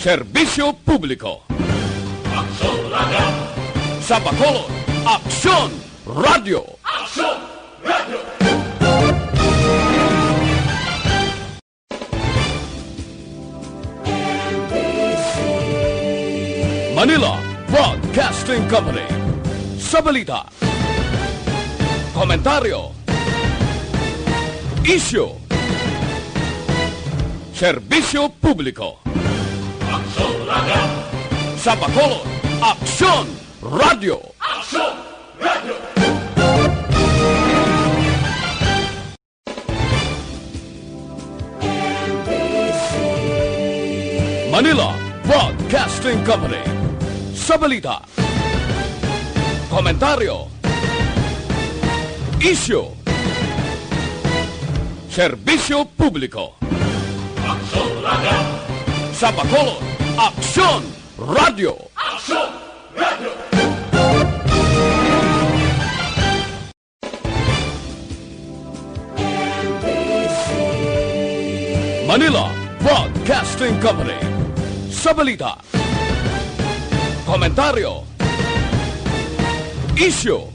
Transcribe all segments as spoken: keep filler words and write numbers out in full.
Serbisyo Publiko. Aksyon Radio. Sa Bacolod, Aksyon Radio. Aksyon Radio. Manila Broadcasting Company. Sa balita, komentaryo, isyu, serbisyo publiko. Aksyon Radio. Sa Bacolod, Aksyon Radio. Aksyon Radio. Manila Broadcasting Company. Sa balita, komentaryo, isyu, serbisyo publiko. Aksyon Radio. Sa Bacolod, Aksyon Radio. Aksyon Radio. Manila Broadcasting Company. Sa balita, komentaryo, isyu,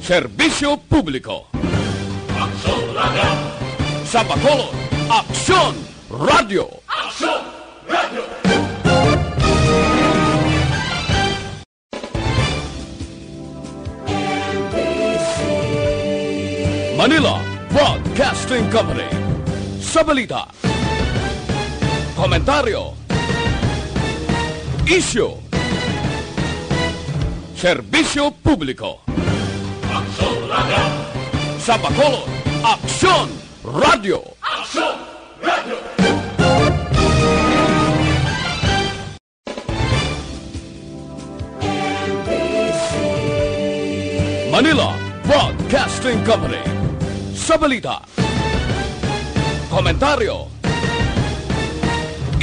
serbisyo publiko. Aksyon Radio. Sa Bacolod, Aksyon Radio. Aksyon Radio. Manila Broadcasting Company. Sa balita, komentaryo, isyu, serbisyo publiko. Aksyon Radio. Sa Bacolod, Aksyon Radio. Aksyon Radio. Manila Broadcasting Company. Sa balita, komentaryo,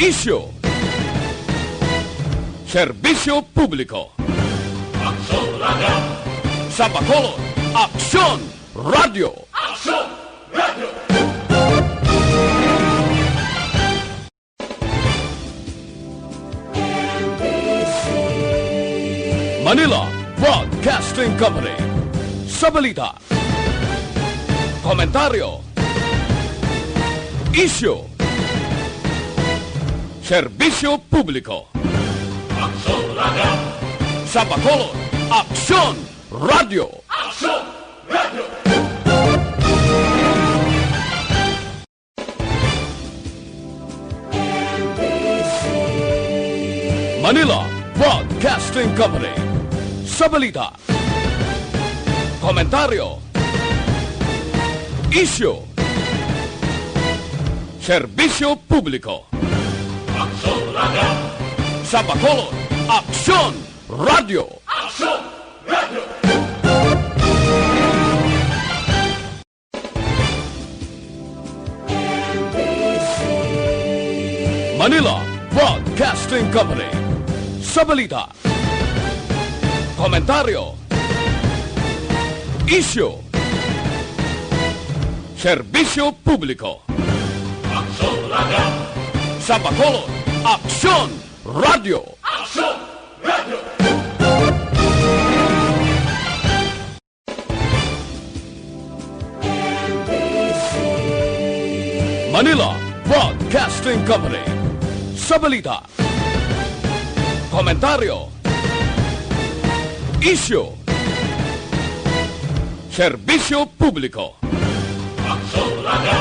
isyu, serbisyo publiko. Aksyon Radio. Sa Bacolod, Aksyon Radio. Aksyon Radio. Manila Broadcasting Company. Sa balita, komentaryo, isyu, serbisyo publiko. Aksyon Radio. Sa Bacolod, Aksyon Radio. Aksyon Radio. Manila Broadcasting Company. Sa balita, komentaryo, isyu, serbisyo publiko. Aksyon Radio. Sa Bacolod, Aksyon Radio. Aksyon Radio. Manila Broadcasting Company. Sa balita, komentaryo, isyu, serbisyo publiko. Aksyon Radio. Sa Bacolod, Aksyon Radio. Aksyon Radio. Manila Broadcasting Company. Sa balita, komentaryo, isyu, serbisyo publiko. Aksyon Radio.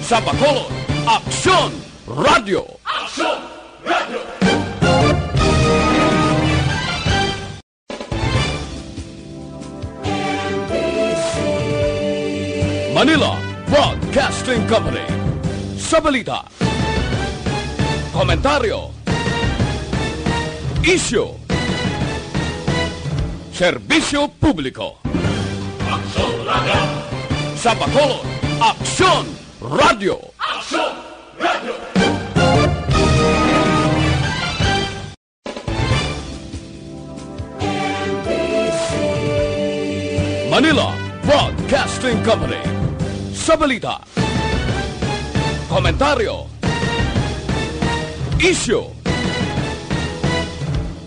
Sa Bacolod, Aksyon Radio. Aksyon Radio. Manila Broadcasting Company. Sa balita, komentaryo, isyu, serbisyo publiko. Aksyon Radio. Sa Bacolod, Aksyon Radio. Aksyon Radio. Manila Broadcasting Company. Sa balita, komentaryo, Isyu.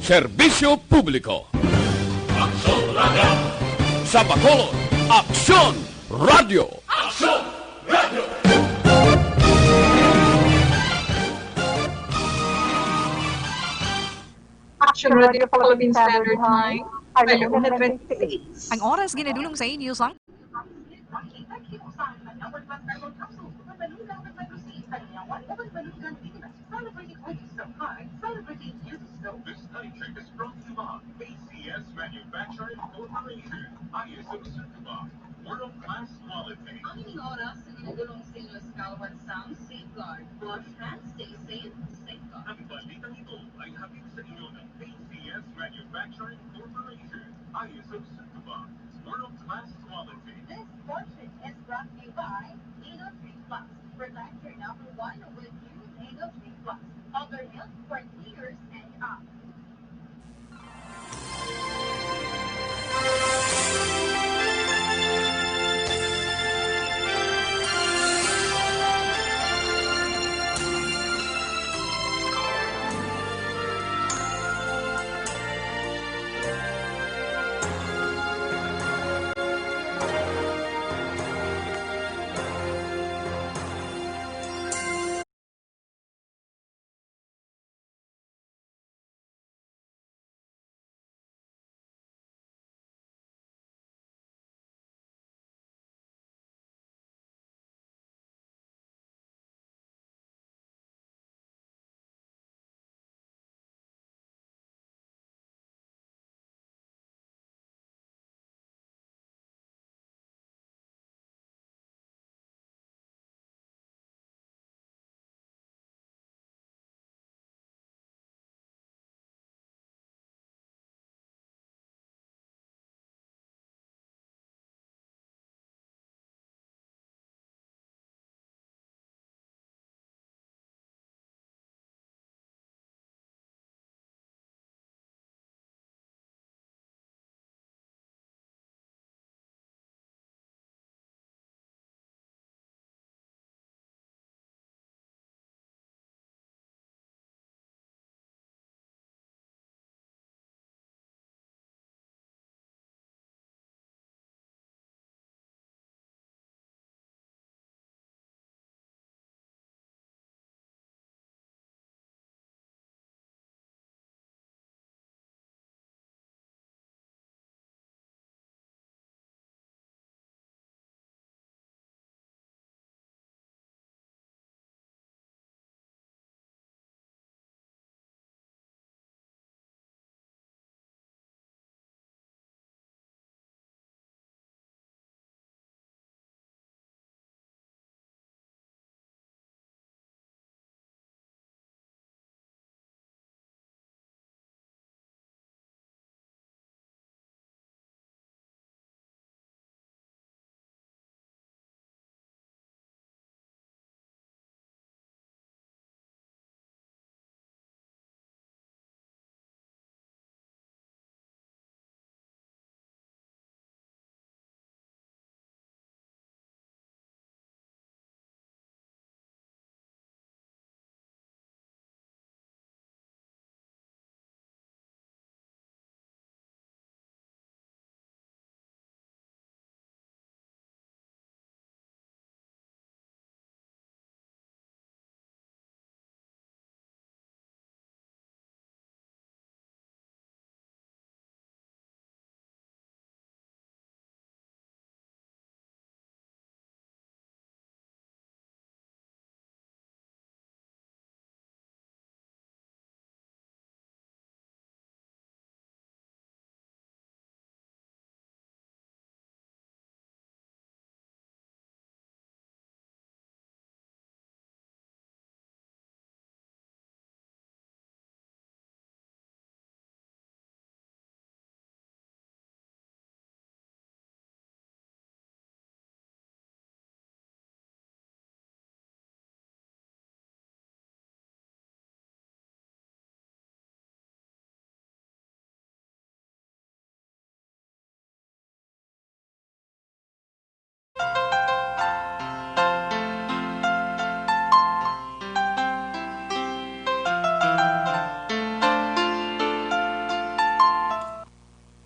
Serbisyo publiko. Aksyon Radio. Sa Bacolod, Aksyon Radio. Aksyon Radio. Action Radio Philippine Standard Time, eleven twenty-six. Ang oras ginadulong sa inyo sang Celebrating August of Heart, celebrating Jesus. This night check is brought to you by A C S Manufacturing Corporation, I S O Sukuba, world class quality. Ang ining oras sa ginadulong sa inyo sa Kalwan Sound Safeguard. Wash hands, stay safe, safeguard. Ang balitang ito ay hatid sa inyo ng A C S Manufacturing Corporation, I S O Sukuba, world class quality. This portion is brought to you by Eagle Tree Plus. Protect your number one with new Eagle Tree Plus. Cover milk for three years and up.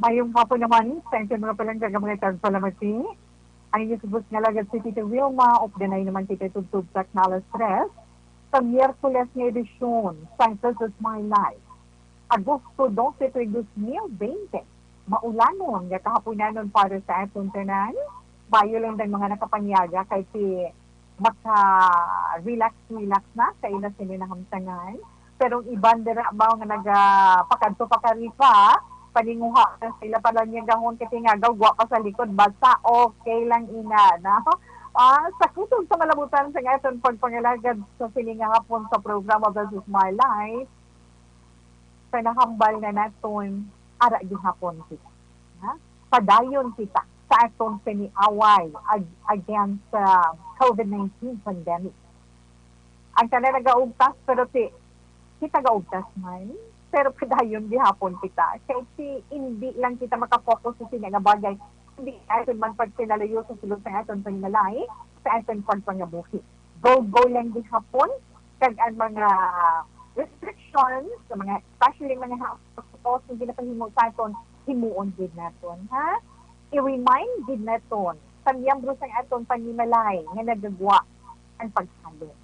Mayong hapon naman sa aton mga palangga nga mga tagpalamati. Ang inyo subos nga alagad si Tita Wilma, updanay naman kita tubtob sa Kanal Tres sa Miyerkules nga edisyon sang This Is My Life, Agosto dose, tuig dos mil bente. Maulanon nga kahaponanon para sa aton tanan. Maayo lang ang mga nakapanyaga kay si maka-relax-relax na sa ila sini nahamtangan. Pero ang iban dira ba nga naga-, pakadto pa kari pa, paninguha na sila pala niya gahon kay tingagaw, gwa pa sa likod, basta okay lang ina, no? Ah, sa kusog sa malabutan sa aton pagpangalagad sa sini nga hapon sa programa This Is My Life, sa nahambal na naton, ara gihapon kita. Ha? Padayon kita sa aton paniaway ag-, against sa covid nineteen pandemic. Ang tanan nagaugtas, pero ti, kita gaugtas man, pero padayon gihapon kita. Kay ti, hindi lang kita makafocus sa sini nga bagay, hindi aton man pagpinalayo sa sulod sa aton panimalay, sa aton pagpangabuhi. Go-go lang gihapon, kag ang mga restrictions, sa mga, especially mga health protocols nga ginapahimo sa aton, himuon gid naton, ha? I-remind gid naton sa miyembro sang aton panimalay nga nagagwa ang pagsalin.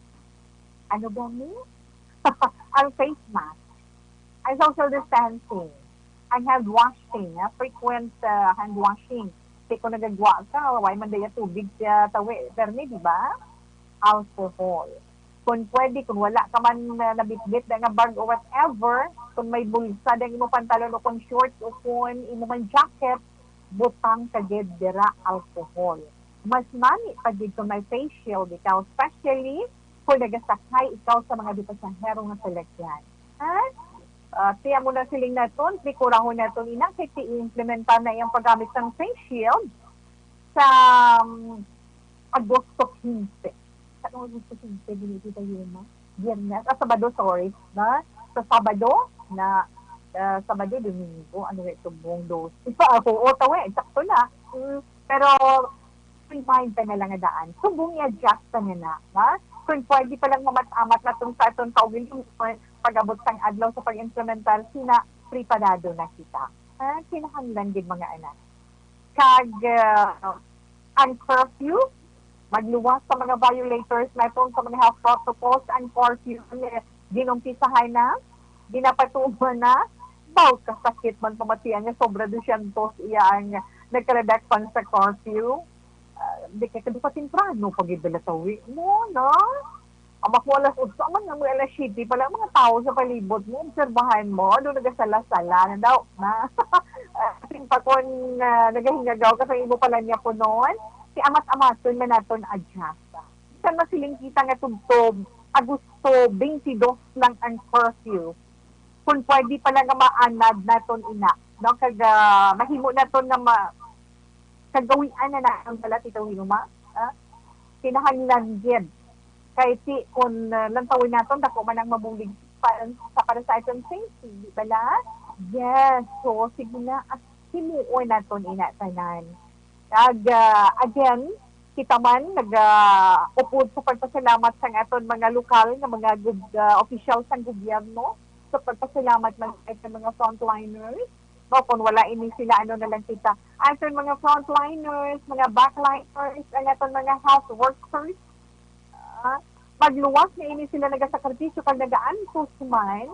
Ano ba ni? Ang face mask, ang social distancing, ang hand washing, ah, frequent, ah, hand washing. Kay kung nagagwa ka, way man daya tubig sa tawi, permi, di ba? Alcohol. Kung pwede, kung wala ka man, ah, nabitbit na nga bag o whatever, kung may bulsa ang imo pantalon o kung shorts o kung imo man jacket, butang ka gid dira alcohol. Mas nami pa gid kung may face shield ikaw, especially kung nagasakay ikaw sa mga di pasahero nga salakyan. Ha? Ah, tiya mo na siling naton, ti kurahon naton ina, kay ti i-implementa na iyang paggamit sang face shield sa, um, Agosto quince. Sa Agosto quince, dili kita yuma. Biyernes, ah, Sabado, sorry. Na? Sa Sabado, na, ah, Sabado, Domingo, ano nga ito, buong dos. Ipa ako, o, tawe, sakto na. Mm, pero, remind ka na lang nga daan. Subong i-adjust ka na na, ha? Kung pwede pa lang mamat-amat na tong sa aton kaugalingon, pag-abot sang adlaw sa pag-implementar, sina preparado na kita. Ha? Kinahanglan gid, mga anak. Kag, ah, ang curfew, magluwas sa mga violators naton sa mga health protocols. Ang curfew, eh, ginumpisahan na, ginapatuman na. Baw, kasakit man pamatian nga sobra dosyentos iya ang nagkaladak pan sa curfew. Ah, di kay kadu pa temprano pa gid bala tawi mo, no? Ang ako alas otso man nga mga alas siyete pa lang, mga tao sa palibot mo, obserbahan mo, doon nagasala-sala na daw na. Ah, sin pa kon, ah, nagahingagaw ka sa imo pala niya punon, si amat-amaton man naton adjust. Bisan masiling kita nga tubtob Agosto twenty-dos lang ang curfew, kung pwede pala nga maanad naton ina, no? Kag, ah, mahimo naton nga ma-, kagawian na naton pala, Tito Wilma, ah? Kinahanglan gid. Kay ti, kung, ah, lantawon naton, dako man ang mabulig para, sa, para sa aton safety, di bala? Yes. So, sige na, ah, himuon naton ina tanan. Kag, ah, again, kita man nag, ah, upod sa pagpasalamat sang aton mga lokal nga mga gub-, ah, opisyal sang gobyerno, sa pagpasalamat man sa aton mga frontliners. No, kung wala ini sila, ano na lang kita. Aton mga frontliners, mga backliners, ang aton mga health workers, ah, magluwas na ini sila nagasakripisyo kag nagaantos man,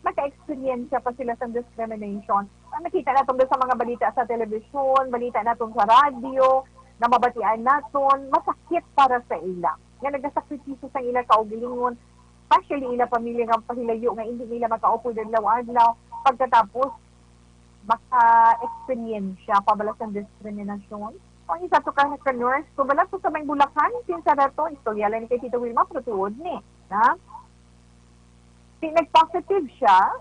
maka-eksperyensya pa sila sang discrimination. Ang nakita naton sa mga balita sa telebisyon, balita naton sa radyo, na mabatian naton, masakit para sa ila. Nga nagasakripisyo sang ila kaugalingon, especially ila pamilya nga pahilayo nga hindi nila makaupod adlaw-adlaw. Pagkatapos, maka-eksperyensya pa bala sang diskriminasyon. Ang isa to ka, ka nurse, kung bala to sa may Bulacan, kinsa na to, istorya lang ni kay Tito Wilma, pero tuod ni, na? Di nag-positive siya,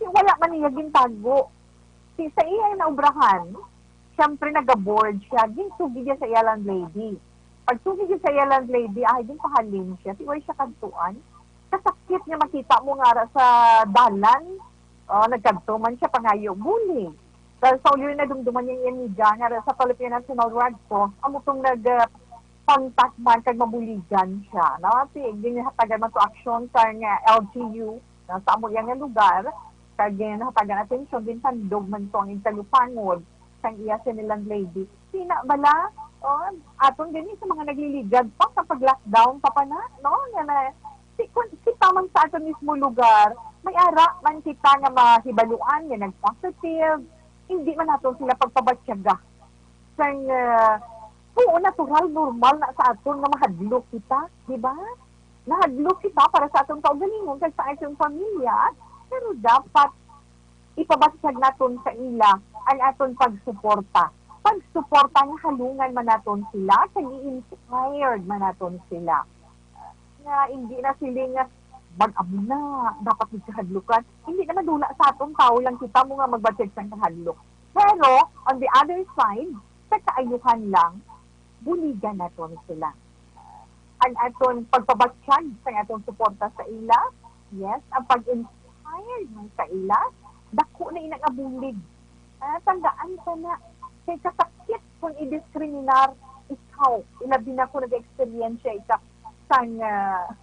di wala man niya gintago. Di sa iya naubrahan, siyempre nag-board siya, ginsugi niya sa iya landlady. Pagsugi niya sa iya landlady, ay, din pahalin siya, di wala siya kadtuan. Kasakit nga makita mo nga ra sa dalan, oh, nagkadto man siya, pangayo, bulig. Dahil sa ulo na dumduman niya yung amiga nga ra sa Philippine National Red Cross, amo tong nag, ah, contact man kag mabuligan siya, no? Si, ginhatagan man to aksyon sa nga L G U, no? Sa amo iya nga lugar, Kag, eh, nahatagan atensyon, gintandog man to ang igtalupangod sang iya sini landlady. Sina bala, oh, aton gani sa mga nagliligad pa sa pag-lockdown pa pa na, no? Nga na, si, kun, kita man sa aton mismo lugar, may ara man kita nga mahibaluan nga nag-positive, hindi man naton sila pagpabatyaga. Sang, ah, oo, natural, normal na sa aton nga mahadlok kita, di ba? Nahadlok kita para sa aton kaugalingon kag sa aton pamilya, pero dapat ipabatyag naton sa ila ang aton pagsuporta. Pagsuporta nga halungan man naton sila, kag i-inspired man naton sila. Nga hindi na siling nga, "Mag-amo na, dapat may kahadlukan." Hindi na madula sa aton, tao lang kita mo nga magbatyag sang kahadlok. Pero, on the other side, sa kaayuhan lang, buligan naton sila. Ang aton pagpabatyag sa aton suporta sa ila, yes, ang pag-inspired man sa ila, dako na ina nga bulig. Ah, tandaan ka na, kay kasakit kung i-diskriminar ikaw, ilabi na kung nag-eksperyensya ika sang, ah,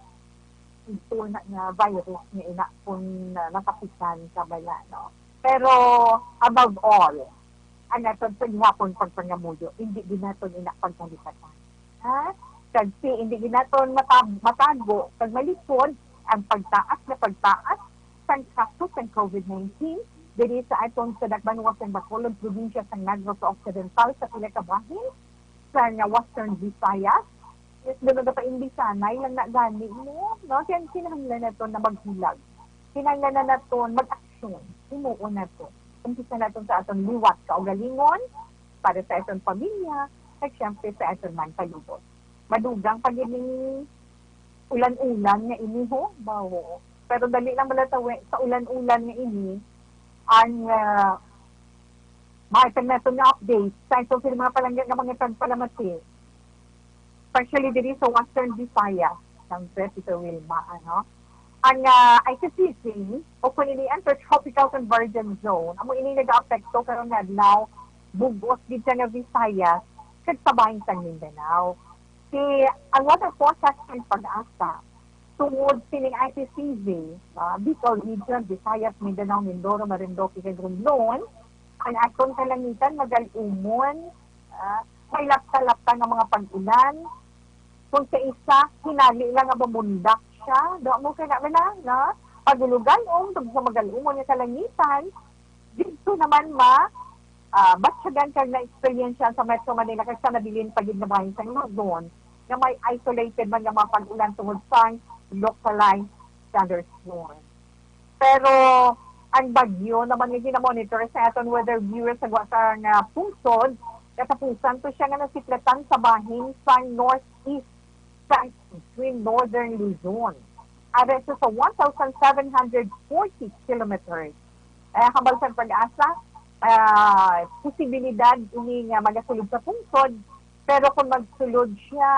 ito na nga virus nga ina kung, ah, nasakitan ka bala, no? Pero above all, ang aton sa gihapon pagpangamuyo, hindi din naton ina pagkalipatan. Ha? Kag si, hindi din naton matab-, matago kag malikod ang pagtaas na pagtaas sang kaso sang COVID nineteen diri sa aton sa dakbanuwas sang Bacolod, probinsya sang Negros Occidental, sa pila ka bahin sa nga Western Visayas. Yes, dalo na pa imbisanay lang na gani mo, no? Kaya kinahanglan naton na maghulag. Kinahanglan na naton mag-aksyon. Himuon naton. Umpisa naton sa aton liwat kaugalingon, para sa aton pamilya, kag siyempre sa aton man palubot. Madugang pa gid ning ulan-ulan nga ini, ho? Ba, oo. Pero dali lang malatawi sa ulan-ulan nga ini, ang, ah, maitag naton nga update sa iton sila mga palangga nga mga tagpalamati, especially diri sa Western Visayas, ang Sir Wilma, ano? Ang, ah, I C C Z, o kung ini Intertropical Convergence Zone, amo ini nagaapekto karon nga adlaw, bug-os gid siya nga Visayas, kag sa bahin sang Mindanao. Si, ang weather forecast sang PAGASA, tungod sining I C C Z, ah, Bicol Region, Visayas, Mindanao, Mindoro, Marinduque, kag Romblon, ang aton kalangitan magal-umon, ah, may lapta-lapta nga mga pag-ulan. Kung sa isa, hinali lang nga mamundak siya. Do mo kay na, na, na, pag-ulugan-om, tungod sa magal-umon nga kalangitan, dito naman ma, ah, batyagan kag na-eksperyensyahan sa Metro Manila kag sa nabilin pa gid nga bahin sang Luzon nga may isolated man nga mga pag-ulan tungod sang localized thunderstorm. Pero ang bagyo naman nga gina-monitor sa aton weather viewers sa gwa sa nga pungsod, katapusan to siya nga nasiplatan sa bahin sang northeast sang extreme northern Luzon. Ara sa one thousand seven hundred forty kilometers. Eh, hambal sa PAGASA, ah, posibilidad ini nga magasulod sa pungsod, pero kung magsulod siya,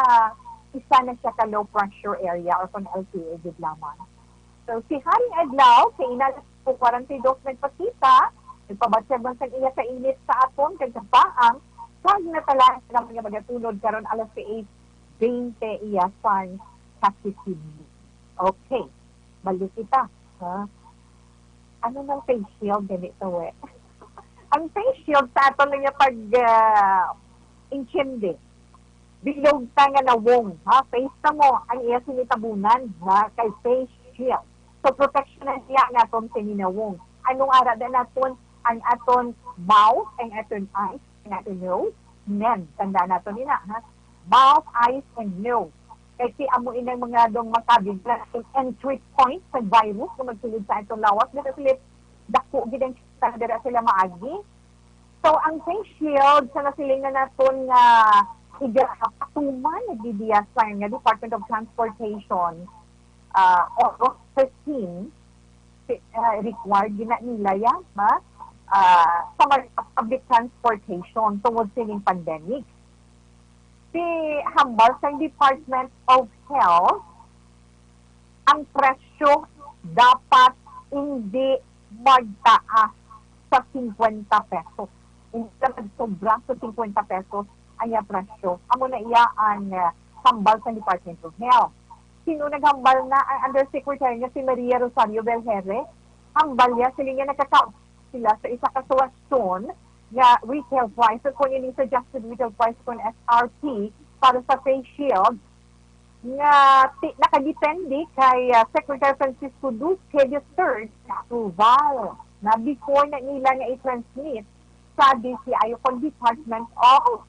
isa na siya ka low pressure area or kung L P A gid lamang. So, si Haring Adlaw, kay ina alas kwarenta y dos nagpakita, nagpabatyag man sang iya kainit sa aton kag sa paang, kag natalaan naman nga magasunod karon alas sais bente iya sang kasisidney. Okay, balik kita. Ha? Ano nang face shield gani to, eh? Ang face shield sa aton nga pag, ah, intsindi. Bilog ta nga nawong, ha? Face ta mo, ang iya sinitabunan, ha? Kay face shield. So, protection na niya ang aton sininawong. Anong ara na naton? Ang aton mouth, ang aton eyes, ang aton nose. Nen, tandaan naton nila, ha? Mouth, eyes, and nose. Kay si amo inang mga dong makabig na ang entry point sa virus nga magsulod sa aton lawas. Dahil sila, dako gid ang kita dira sila maagi. So, ang face shield, sa nasiling na naton nga iga-, patuman na gid iya sa nga Department of Transportation, ah, August fifteen, si-, ah, required gina nila yan, ba? Ah, sa mga public transportation tungod sining pandemic. Si hambal sa Department of Health, ang presyo dapat hindi magtaas sa fifty pesos. Hindi na magsobra sa fifty pesos ang iya presyo. Amo na iya ang, ah, hambal sa Department of Health. Sino naghambal na? Ang Undersecretary nga si Maria Rosario Belhere. Hambal niya, siling niya, nakakaon sila sa isa ka suwasyon nga retail price, o kung ini suggested retail price, kung S R P, para sa face shield, nga ti-, nakadepende kay, ah, Secretary Francisco Duque the third nga approval na before na nila nga i-transmit sa D T I o kon Department of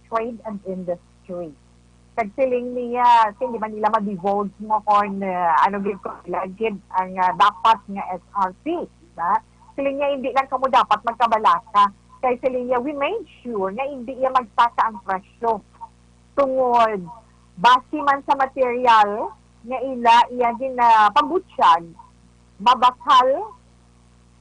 Trade and Industry. Kag siling niya, hindi man nila ma-divulge mo kon, ah, ano gid, kon ila gid ang, ah, dapat nga S R P, ba? Siling niya, hindi lang kamo dapat magkabalaka. Kay siling niya, we made sure nga hindi iya magtaka ang presyo. Tungod, base man sa material nga ila iya ginapabutyag, mabakal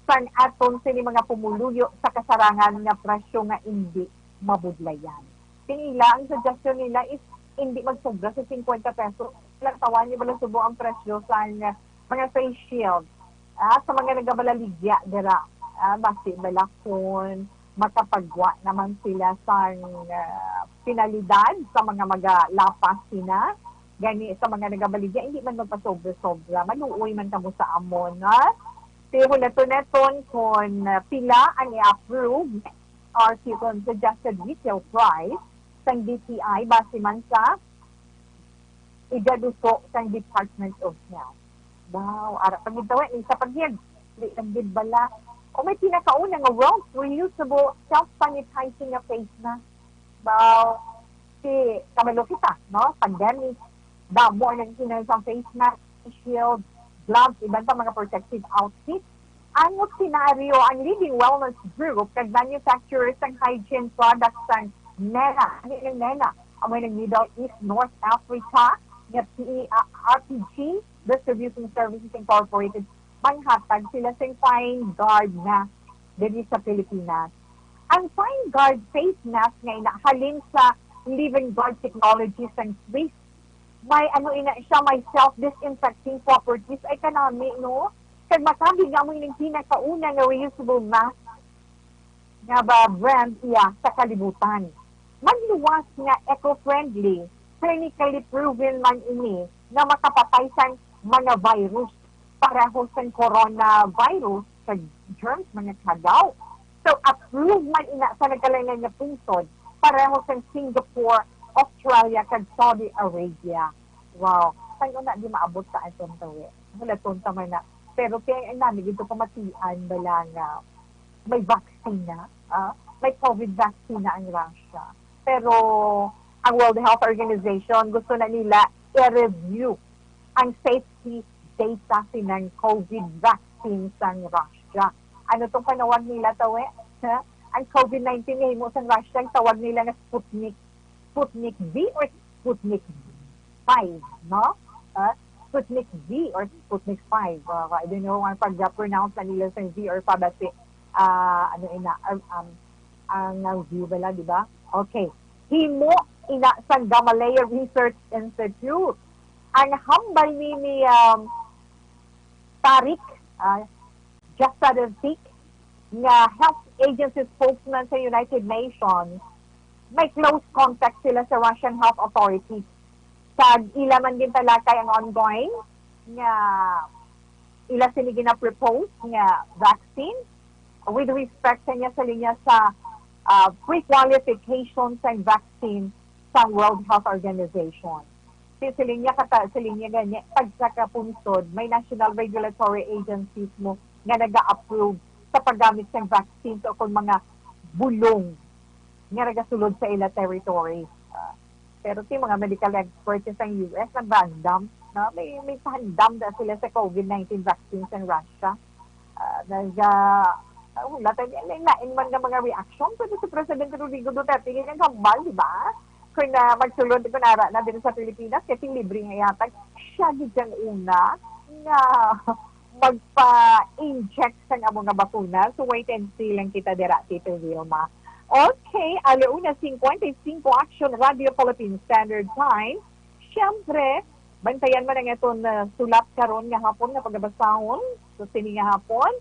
sang aton sini mga pumuluyo sa kasarangan nga presyo nga indi mabudlayan. Kini ila, ang suggestion nila is indi magsobra sa fifty pesos. Lang tawan niyo bala subong ang presyo sang mga face shield, ah, sa mga nagabalaligya dira. Ah, basi bala kon makapagwa naman sila sang, ah, penalidad sa mga magalapas sina. Gani sa mga nagabaligya, hindi man magpasobra-sobra. Maluoy man kamo sa amon, ha? Pero hulaton naton kon, ah, pila ang i-approve or kon suggested retail price sang D T I base man sa igaduso sang Department of Health. Wow, ara pa gid tawi, isa pa gid. Di lang gid bala. O may pinakauna nga world reusable self-sanitizing nga face mask. Wow, si kabalo kita, no? Pandemic. Damo ang nagkinahanglan sang face mask, face shield, gloves, iban pa mga protective outfit. Ang senaryo, ang leading wellness group kag manufacturers sang hygiene products sang MENA. Ano yung MENA? Amo yung Middle East, North Africa, nga P-, ah, R P G Distribution Services Incorporated. Manghatag sila sing Fine Guard mask diri sa Pilipinas. Ang Fine Guard face mask nga ina halin sa Living Guard Technologies sang Swiss, may ano ina siya, may self-disinfecting properties. Ay, kanami, no? Kag makabig nga mo ining pinakauna nga reusable mask nga ba brand iya sa kalibutan. Magluwas nga eco-friendly, clinically proven man ini nga makapatay sang mga virus pareho sang coronavirus kag germs, mga kagaw. So, approved man ina sa nagkalain-lain nga pungsod, pareho sang Singapore, Australia, kag Saudi Arabia. Wow. San-o na di maabot sa aton tawi? Hulaton ta man na. Pero kay ang nami gid pamatian bala nga may vaccine na, ah, may COVID vaccine na ang Russia. Pero ang World Health Organization gusto na nila i-review ang safety data sinang COVID vaccine sang Russia. Ano tong panawag nila, tawi? Ha? Ang COVID nineteen nga himo sang Russia, ang tawag nila nga Sputnik, Sputnik V or Sputnik five, no? Ah, Sputnik V or Sputnik five. Ah, I don't know ang pag-pronounce na nila sa V or pa, basi, ah, ano ina, um, um, ang, ah, V bala, di ba? Okay. Himo ina sang Gamaleya Research Institute. Ang hambal ni, ni, um, Tariq, ah, Jasadovic, nga health agency spokesman sa United Nations, may close contact sila sa Russian health authorities. Kag ila man gintalakay ang ongoing nga ila sini gina-propose nga vaccine with respect sa niya sa linya sa, ah, pre-qualification sa vaccine sa World Health Organization. Si siling niya kata, siling niya gani, pag sa kapunsod, may national regulatory agencies mo nga naga-approve sa paggamit sa vaccine sa kon mga bulong nga nagasulod sa ila territory. Ah, pero ti mga medical experts sa U S nagandam, no? May, may pahandam na sila sa COVID nineteen vaccine sa Russia. Ah, nag, ah, ah, wala tayo, lain-lain man nga mga reaction. Pero si Presidente Rodrigo Duterte, yung hambal, di ba? Kung na magsulod, kung ara na din sa Pilipinas, kasi libre nga yatag, siya gid ang una nga magpa-inject sa amo nga bakuna. So, wait and see lang kita dira, Tito Wilma. Okay, alauna cincuenta y cinco, Action Radio Philippine Standard Time. Siyempre, bantayan man ang aton, ah, sulat karon nga hapon nga pagabasahon. So, sini nga hapon,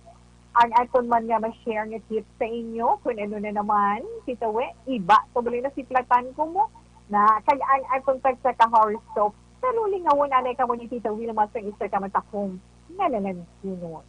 ang aton man nga ma-share nga tips sa inyo, kung ano na naman, Tito We, iba, tuloy na si Platan ko mo, na kay ang aton tagsa ka horoscope, pero lingawon anay kamo ni Tito Wilma sa isa ka matakom nga lalansunon.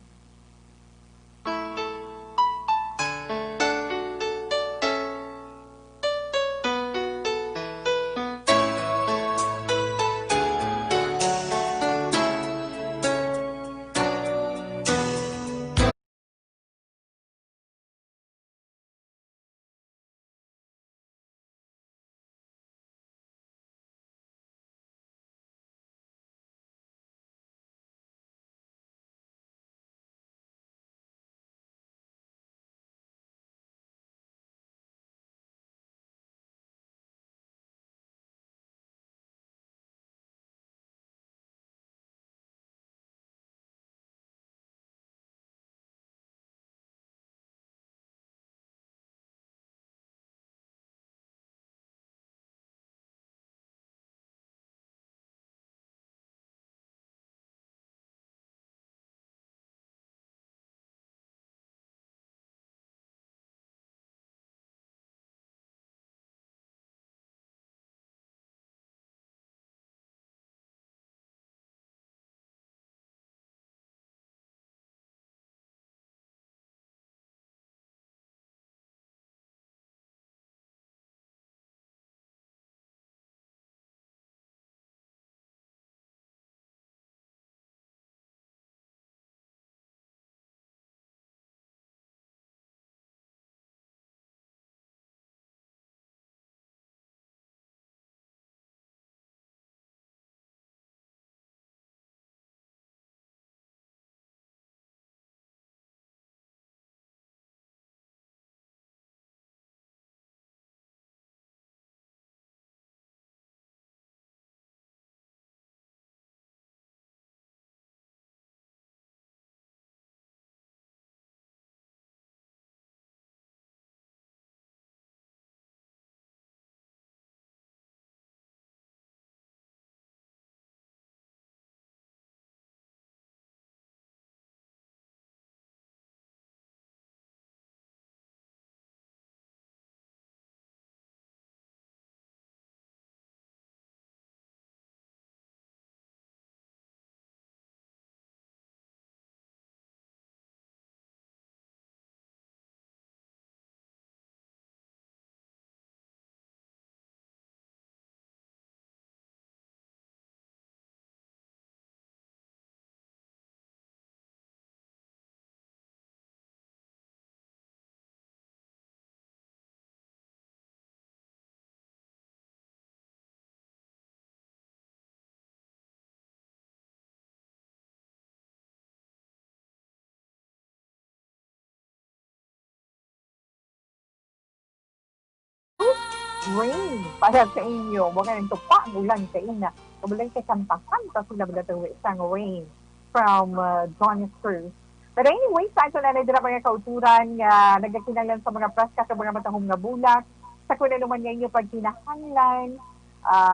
Rain para sa inyo. Mga nagtupa ang ulan sa ina. Kabulan kay kanta-kanta sila, mga tuwi sang Rain from uh, Johnny Cruz. But anyway, sa ato na dira, mga kauturan nga nagakinahanglan sa mga preska sa mga matahom nga bulak, sa kung ano man nga inyo pagkinahanglan, ah,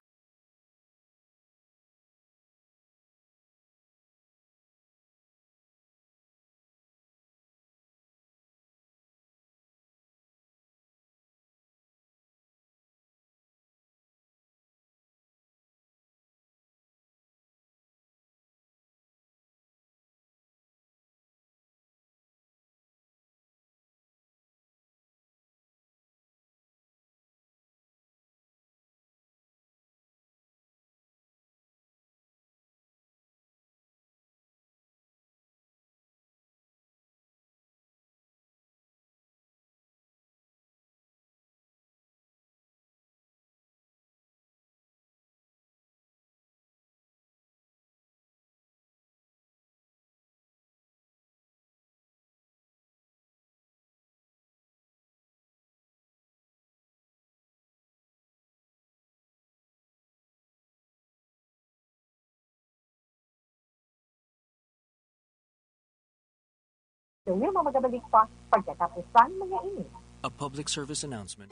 Kami magabalik pa pagkatapos sang mga ini. A public service announcement.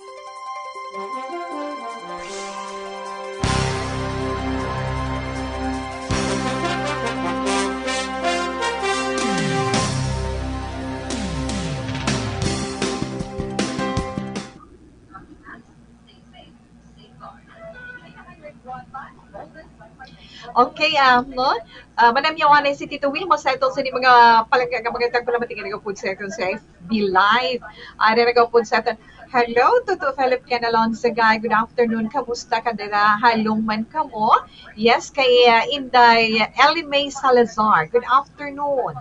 Okay, ah, no? Ah, manamyaw anay si Tito Wilma sa itong sa mga palangga nga mga tagpalamati nga nagapud sa itong sa F B Live. Ari nagapud sa itong, "Hello, Toto Philip Canalon Sagay. Good afternoon. Kamusta ka dira? Halong man kamo?" Yes, kay, ah, Inday Ellie Mae Salazar. Good afternoon.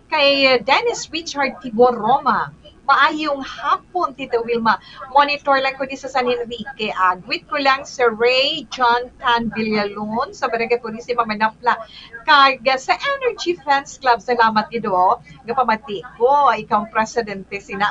Kay, uh, Dennis Richard Tibor Roma. Maayong hapon, Tita Wilma. Monitor lang ko di sa San Enrique. Ah, greet ko lang si Ray John Tan Villalon sa Barangay Purisima, Manapla. Kag, uh, sa Energy Fans Club, salamat gid, oh. Gapamati ko, ikaw ang presidente sina.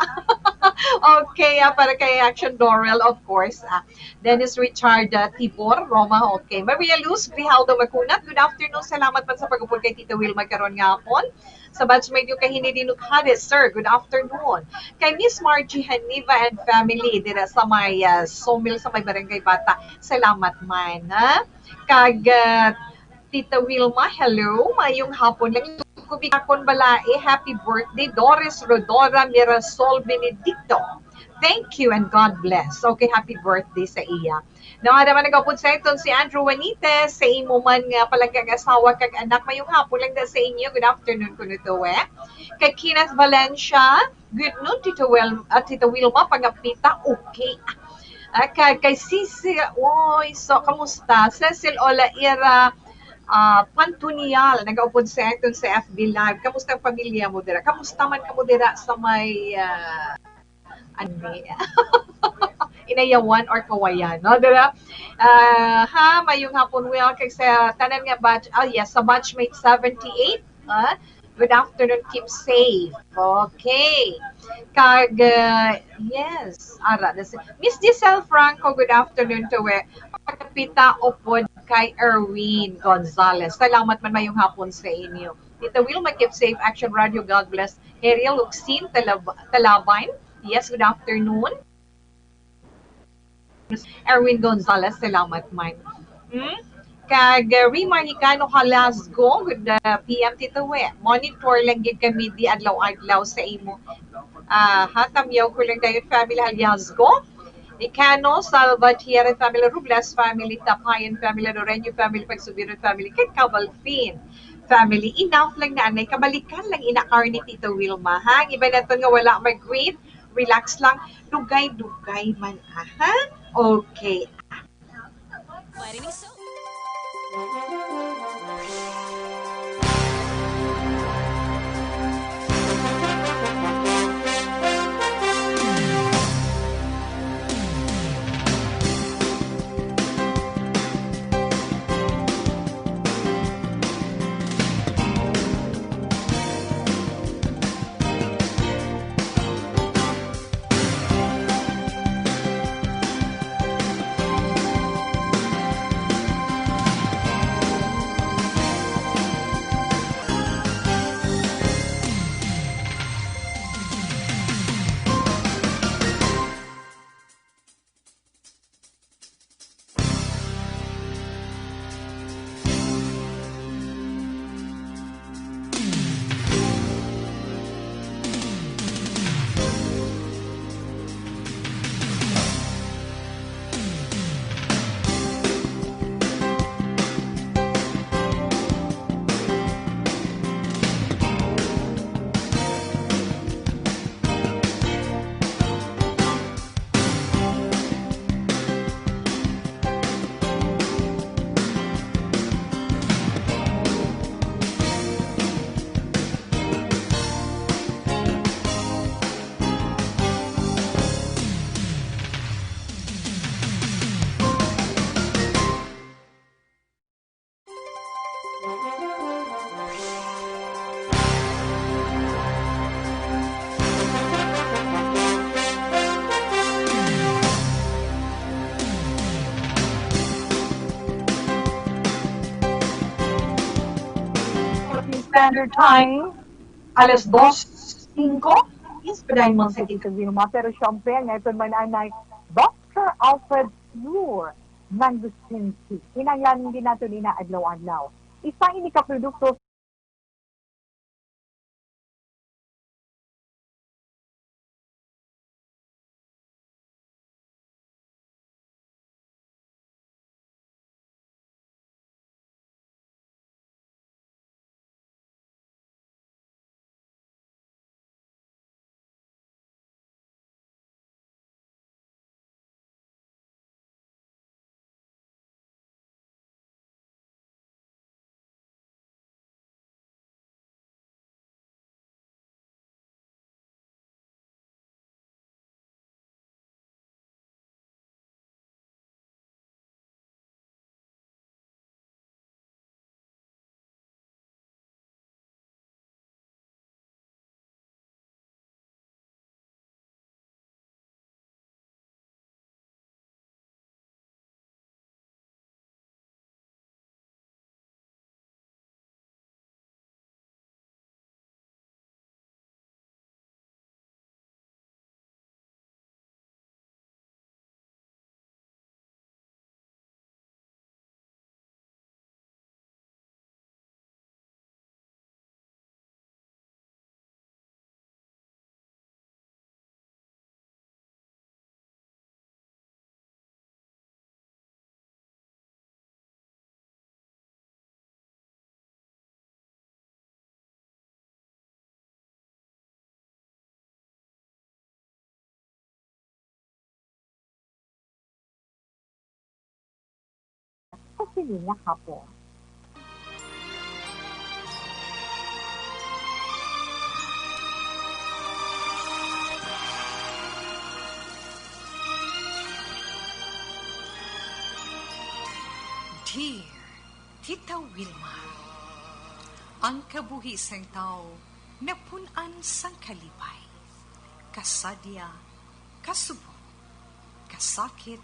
Okay, ah, para kay Action Dorel, of course. Ah, Dennis Richard, uh, Tibor Roma. Okay. Maria Luz Grijaldo Macunat, good afternoon. Salamat man sa pag-upod kay Tita Wilma karon nga hapon. Sa batchmate niyo kay Hinidino Cadiz, sir, good afternoon. Kay Miss Margie Haniva and family dira sa may, uh, sawmill sa may Barangay Bata. Salamat man, ha? Kag, uh, Tita Wilma, hello. Mayong hapon lang. Kubikakon balae, happy birthday, Doris Rodora Mirasol Benedicto. Thank you and God bless. Okay, happy birthday sa iya. No, ada man nagapod sa iton si Andrew Juanite, sa imo man nga palanggang asawa kag anak, mayong hapon lang da sa inyo. Good afternoon kuno to, eh. Kay Kenneth Valencia, good noon, Tito Wel-, ah, Tita Wilma, pangapita, okay. Ah, kag kay Sisi, oy, so, kamusta? Cecil Olaira, ah, Pantunial, nagaupod sa aton sa F B Live. Kamusta ang pamilya mo dira? Kamusta man kamo dira sa may, ah, ano ni? Inayawan or Kawayan, no? Dira, ah, ha, mayong hapon, well, kag sa tanan nga batch, ah, yes, sa batchmate seventy-eight, ah, good afternoon, keep safe. Okay. Kag, ah, yes, ara, this, Miss Giselle Franco, good afternoon to we. Pagkapita upod kay Erwin Gonzalez. Salamat man, mayong hapon sa inyo. Tita Wilma, keep safe. Action Radio, God bless. Ariel Luxin Talab-, Talaban, yes, good afternoon. Erwin Gonzalez, salamat man. Hmm? Kag, uh, Rima Hicano Halasgo, good, uh, P M Tito We. Monitor lang gid kami di adlaw-adlaw sa imo. Ah, ha, tamyaw ko lang dayon, family Halasgo. Hicano, Salvatiere family, Robles family, Tapayan family, Loreño family, Pagsubiron family, kag Cabalfin family. Enough lang na, anay. Kabalikan lang ina, Carney, Tito Wilma, ha? Ang iba naton nga wala mag-greet, relax lang. Dugay-dugay man, ah, ha? Okay. Pwede ni so. Standard Time, alas dos singko, is padayon mo sa Tito Vilma. Pero syempre, ang ito man anay, Doctor Alfred Fleur, Mangosteen Tea. Kinahanglan din nato nina adlaw-adlaw. Isa ini ka produkto sa sini nga hapon. Dear Tita Wilma, ang kabuhi sang tawo napun-an sang kalipay, kasadya, kasubong, kasakit,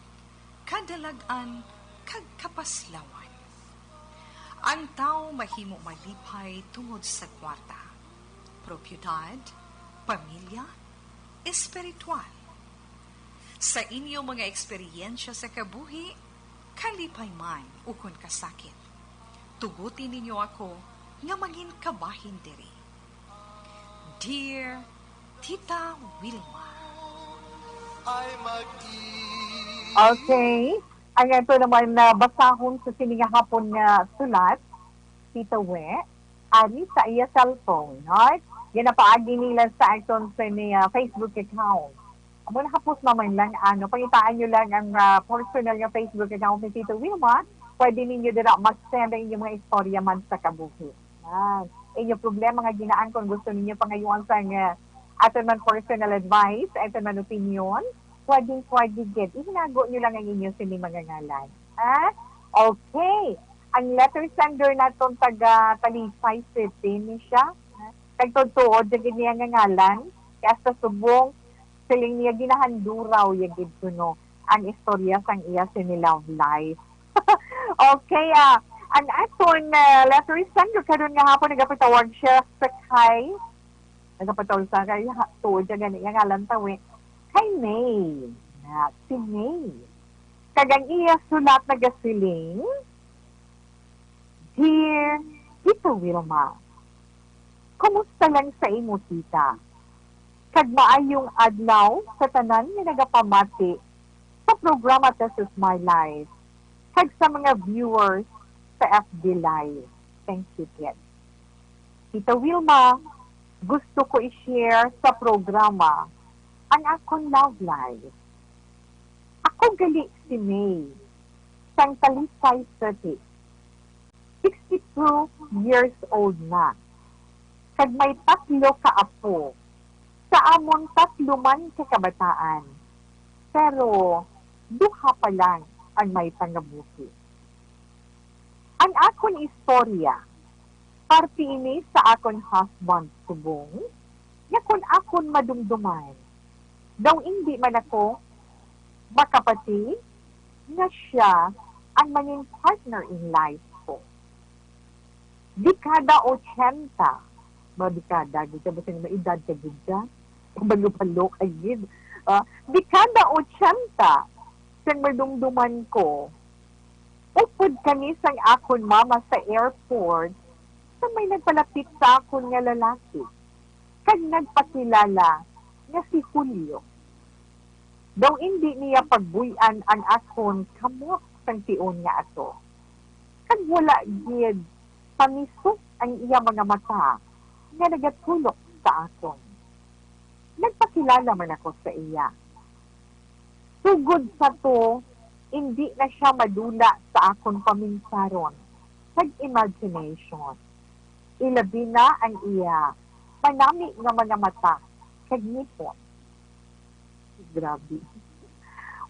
kadalag-an, kag kapaslawan. Ang tawo mahimo malipay tungod sa kwarta, propiedad, pamilya, espiritual. Sa inyo mga eksperyensya sa kabuhi, kalipay man ukon kasakit, tuguti ninyo ako nga mangin kabahin diri. Dear Tita Wilma. Ay, mag-i- Okay. Ang ato naman na basahon sa sini nga hapon nga sulat, Tita We, ani sa iya cellphone, right? Ginapaagi nila sa aton sa ni, ah, Facebook account. Amo na, hapos naman lang, ano, pangitaan nyo lang ang, ah, personal nga Facebook account ni Tita Wilma. Pwede ninyo dira mag-send ang inyong mga istorya man sa kabuhi. Yan. Inyo problema nga ginaan, kung gusto ninyo pangayuan sang, ah, aton man personal advice, aton man opinyon, pwedeng pwede gid. Ihinago nyo lang ang inyo sini mga ngalan. Ha? Okay. Ang letter sender naton taga Talisay City ni siya. Kag tuod-tuod, dyan gid niya nga ngalan. Kaya sa subong, siling niya, ginahanduraw ya gid kuno ang istorya sang iya sini love life. Okay, ah, ang aton, ah, letter sender karon nga hapon, nagapatawag siya sa kay, nagapatawag sa kay, ha, tuod siya gani nga ngalan tawi. Kay May. Na, si May. Kag ang iya sulat nagasiling, Dear Tita Wilma, kumusta lang sa imo, tita? Kag maayong adlaw sa tanan nga nagapamati sa programa This Is My Life, kag sa mga viewers sa F B Live. Thank you, kid. Tita Wilma, gusto ko i-share sa programa ang akon love life. Ako gali si May, sang Talisay City. Sixty-two years old na, kag may tatlo ka apo sa amon tatlo man ka kabataan, pero duha pa lang ang may pangabuhi. Ang akon istorya, parte ini sa akon husband subong, nga kon akon madumduman, daw indi man ako makapati nga siya ang mangin partner in life ko. Dekada ochenta, ba, dekada, gid ka, basin may edad ka gid ka, kabalo-balo ka gid. Ah, dekada ochenta, sang madumduman ko, upod kami sang akon mama sa airport, sa may nagpalapit sa akon nga lalaki, kag nagpakilala nga si Julio. Daw indi niya pagbuy-an ang akon kamot sang tion nga ato, kag wala gid pamiso ang iya mga mata nga nagatulok sa akon. Nagpakilala man ako sa iya. Sugod sa to, indi na sia madula sa akon paminsaron kag imagination. Ilabi na ang iya manami nga mga mata kag ngipon. Grabe.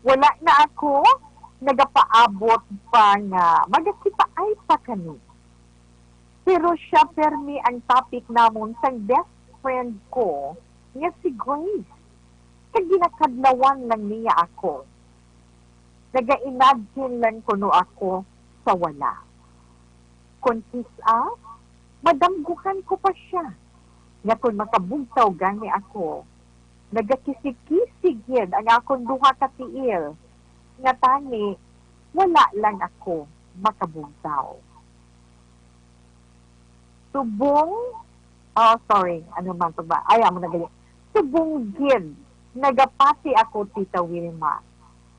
Wala na ako nagapaabot pa nga magakitaay pa kami. Pero siya permi ang topic namon sang best friend ko nga si Grace. Kag ginakadlawan lang niya ako. Naga-imagine lang kuno ako sa wala. Kon kis-a, madamguhan ko pa sia nga kon makabugtaw gani ako, nagakisig-kisig gid ang akon duha ka tiil, nga tani wala lang ako makabugtaw. Subong, oh, sorry, ano man to ba? Ay, amo na gali. Subong gid, nagapati ako, Tita Wilma,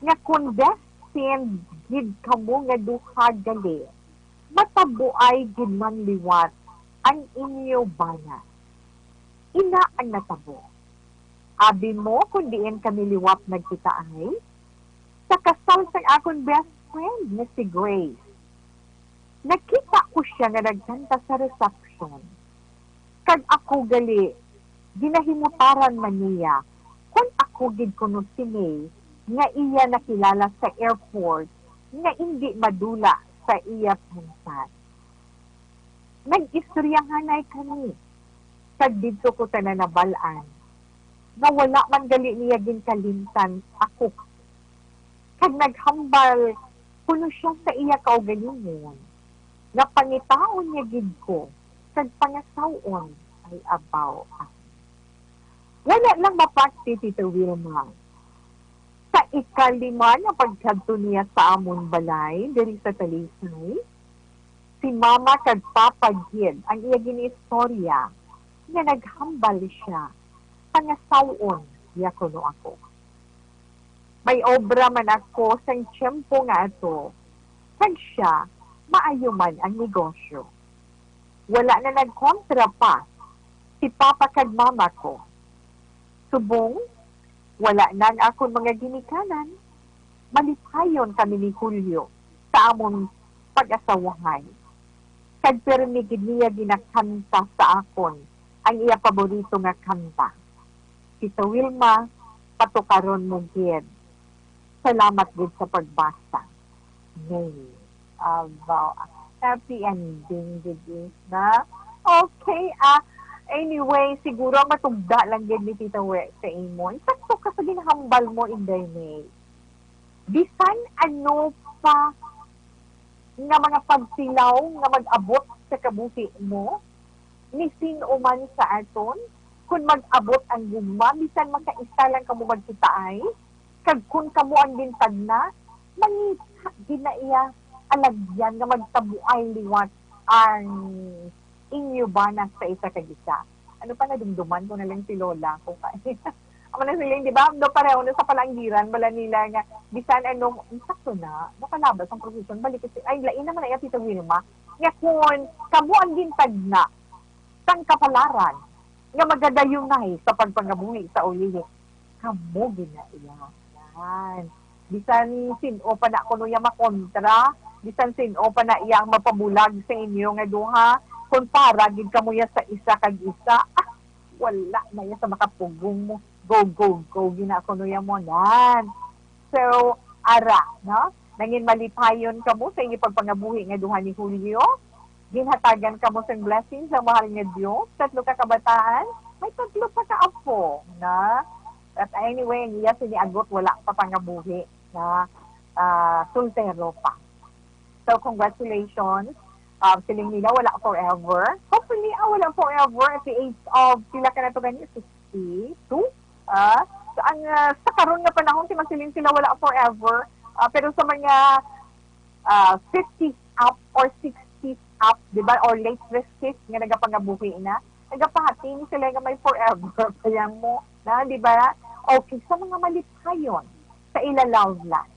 nga kon best friend gid kamo nga duha gali, matabuay gid man liwat ang inyo bana. Ina ang natabo. Abi mo kon diin kami liwat nagkitaay? Sa kasal sang akon best friend nga si Grace. Nakita ko sia nga nagkanta sa reception. Kag ako gali, ginahimutaran man niya kon ako gid kuno si May nga iya nakilala sa airport nga indi madula sa iya pinsan. Nag-istoryahanay kami, kag didto ko tanan nabal-an nga wala man gali niya ginkalimtan ako. Kag naghambal kuno sia sa iya kaugalingon, nga pangitaon niya gid ko kag pangasaw-on ay abaw. Wala lang mapati, Tita Wilma. Sa ikalima nga pagkadto niya sa amon balay diri sa Talisay, si Mama kag Papa gid ang iya gin-istorya nga naghambal sia, pangasaw-on niya kuno ako. May obra man ako sang tiyempo nga ato, kag sia, maayo man ang negosyo. Wala na nagkontra pa si Papa kag Mama ko. Subong wala na ang akon mga ginikanan, malipayon kami ni Julio sa amon pag-asawahan. Kag pirmi gid niya ginakanta sa akon ang iya paborito nga kanta. Tita Wilma, patukaron mo gid. Salamat gid sa pagbasa. May. Abaw, happy ending gid na. Okay, ah, anyway, siguro ang matugda lang gid ni Tita We sa imo. Sakto ka sa ginhambal mo, Inday May. Bisan ano pa nga mga pagsilaw nga mag-abot sa kabuhi mo, ni sin-o man sa aton, kun mag-abot ang gugma, bisan makaisa lang kamo magkitaay, kag kun kamo ang gintagna, mangita gid na iya alagyan nga magtabuay liwat ang inyo bana sa isa kag isa. Ano pa, nadumduman ko na lang si Lola ko kay amo na sila, di ba? Do pareho na sa palanggiran, bala nila nga, bisan ano, sakto na, nakalabas ang profession, balik kasi, ay, lain naman na iya, Tita Wilma, nga kun kamo ang gintagna sang kapalaran nga magadayunay sa pagpangabuhi sa ulihi, kamo gid na iya. Yan. Bisan sin-o pa na kuno iya makontra, bisan sin-o pa na iya ang mapabulag sa inyo nga duha, kun para gid kamo iya sa isa kag isa, ah, wala na iya sa makapugong mo. Go, go, go, gina kuno iya mo nan. So, ara, no? Nangin malipayon kamo sa inyo pagpangabuhi nga duha ni Julio. Ginhatagan kamo sang blessing sa mahal nga Dios. Tatlo ka kabataan, may tatlo pa ka apo, na. But anyway, ang iya sini agot wala pa pangabuhi, na, ah, soltero pa. So, congratulations. Um, siling nila, wala forever. Hopefully, ah, wala forever at the age of, pila ka na to gani? Sixty-two? Ah, so, ang, ah, sa karon nga panahon, si masiling sila, wala forever. Ah, pero sa mga, ah, fifties up or sixties up, di ba, or late fifties nga nagapangabuhi na, nagapahati ni sila nga may forever pa yang mo, na, di ba? Okay, sa mga malipayon sa ila love life,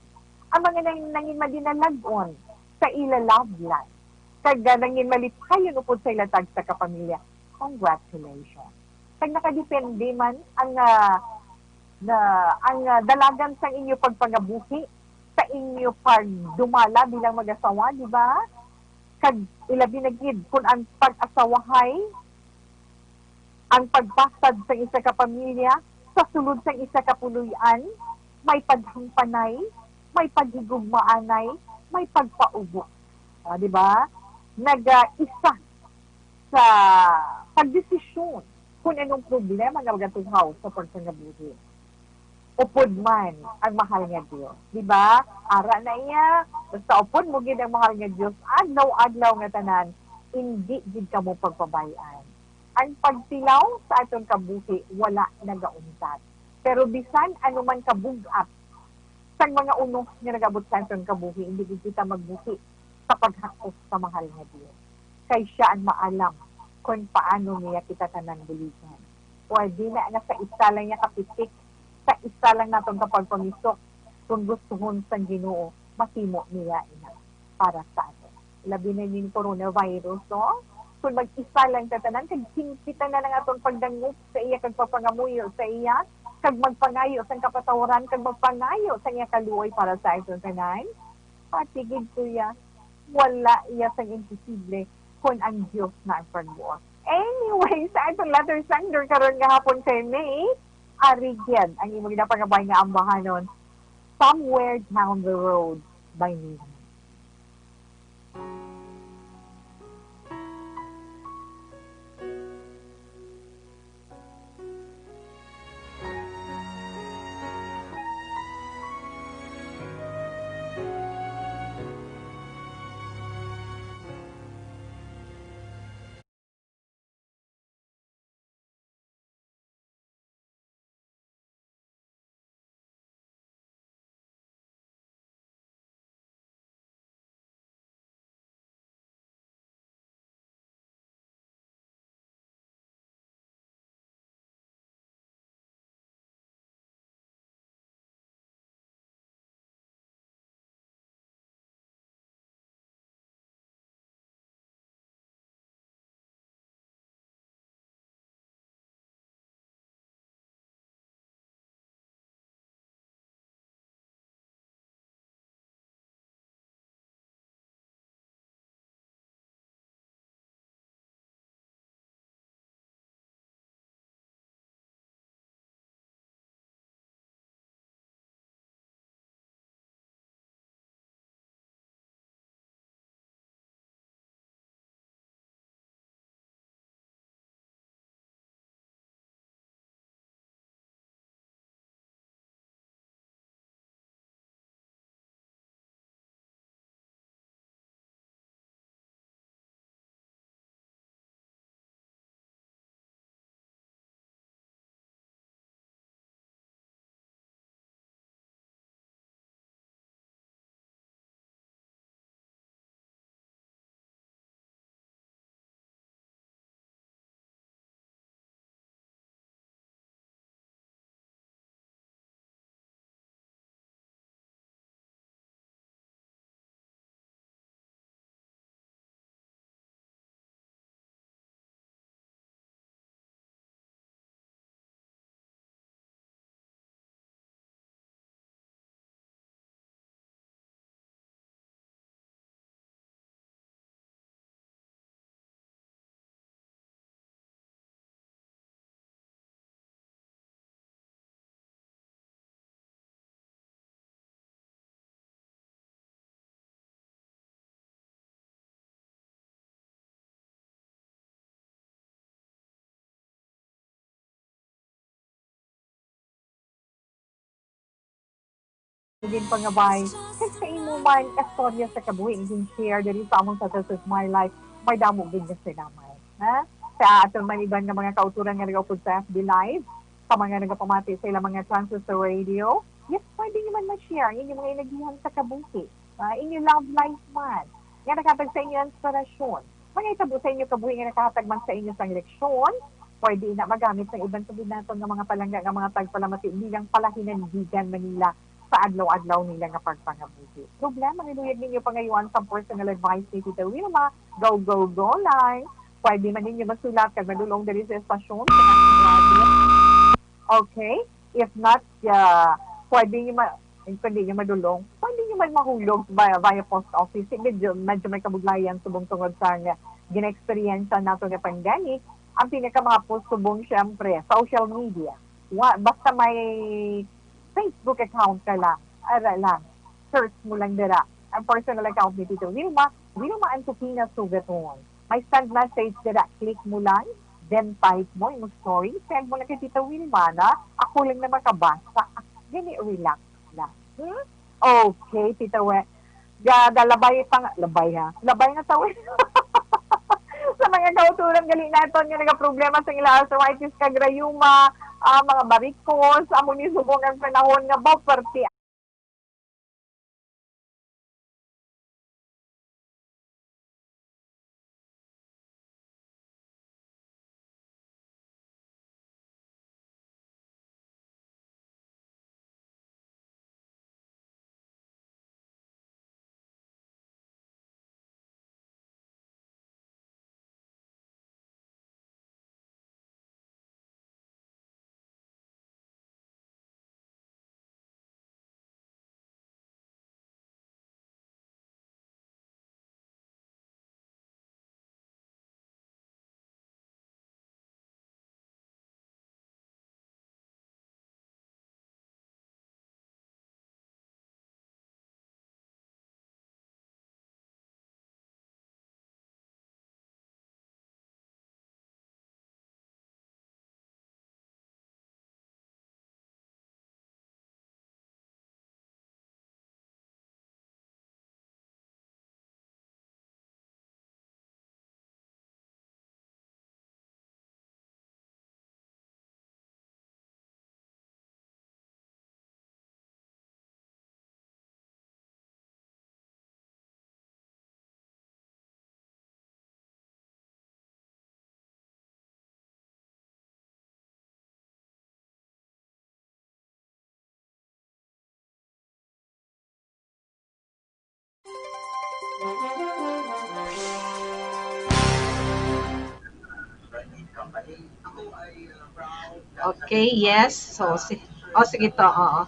ang mga nang-, nangin madinalag-on sa ila love life, kag, ah, nangin malipayon upod sa ila tagsa ka pamilya, congratulations. Kag nakadepende man ang, ah, na, ang, ah, dalagan sang inyo pagpangabuhi, sa inyo pagdumala bilang mag-asawa, di ba? Kag ilabi na gid kun ang pag-asawahay, ang pagpasad sang isa ka pamilya, sa sulod sang isa ka puloy-an, may paghangpanay, may paghigugmaanay, may pagpaubo. Ah, di ba? Nag-isa sa pagdesisyon kung anong problema nga magatughaw sa pagpangabuhi. Upod man ang mahal nga Dios, di ba? Ara na iya, basta upod mo gid ang mahal nga Dios, adlaw-adlaw nga tanan, indi gid kamo pagpabay-an. Ang pagtilaw sa aton kabuhi wala nagauntat. Pero bisan ano man kabug-at sang mga unos nga nagabot sa aton kabuhi, hindi gid kita magbuhi sa paghakos sa mahal nga Dios. Kay siya ang maalam kung paano niya kita tanan buligan. Pwede na nga sa isa lang niya kapitik, sa isa lang naton ka pagpamisok, kung gustuhon sang Ginoo, mahimo niya ina para sa aton. Labi na ning coronavirus, no? Kung mag-isa lang ta tanan, kag hingpitan na lang aton pagdangop sa iya, kag pagpangamuyo sa iya, kag magpangayo sang kapatawaran, kag magpangayo sa iya kaluoy para sa aton tanan, pati gid, kuya, wala iya sang imposible kon ang Dios na ang pagbuot. Anyway, sa aton letter sender karon nga hapon kay May, ari gid ang imo ginapangabay nga ambahanon, Somewhere Down the Road by Nina. Ginpangabay, kag sa imo man istorya sa kabuhi nga gin-share diri sa among Sa This Is My Life, may damo gid nga salamat. Ha? Sa aton man iban nga mga kautoran nga nagaupod sa F B Live, sa mga nagapamati sa ilang mga transistor radio, yes, pwede nyo man ma-share ang inyong mga inagihan sa kabuhi. Ah, inyo love life man, nga naghatag sa inyo inspirasyon. Mga itabo sa inyo kabuhi nga nakahatag man sa inyo sang leksyon, pwede na magamit sa iban pa gid naton nga mga palangga nga mga tagpalamati bilang palahinandigan man nila sa adlaw-adlaw nila nga pagpangabuhi. Problema, niluyag ninyo pangayuan sang personal advice ni Tita Wilma, go, go, go lang. Pwede man ninyo masulat kag madulong diri sa estasyon sa National Radio. Okay? If not, uh, pwede nyo ma-, kung di nyo madulong, pwede nyo man mahulog via, via post office. Medyo, medyo may kabudlayan subong tungod sa nga gina-experience nato nga pandemic. Ang pinaka mga post subong, syempre, social media. Wa, basta may Facebook account ka lang, ara lang, search mo lang dira. Ang personal account ni Tita Wilma, Wilma Antofina Sugaton. May send message dira, click mo lang, then type mo yung story, send mo lang kay Tita Wilma na, ako lang na makabasa. Gani, relax lang. Hmm? Okay, Tita We. Ga, galabay pa nga, labay ha. Labay nga tawin. Sa mga kauturan gali naton nga nagaproblema sa ila arthritis kag rayuma, ah, mga barikos, amo ni subong ang panahon nga ba, parte Okay, yes. So, si oh, sige to, oo.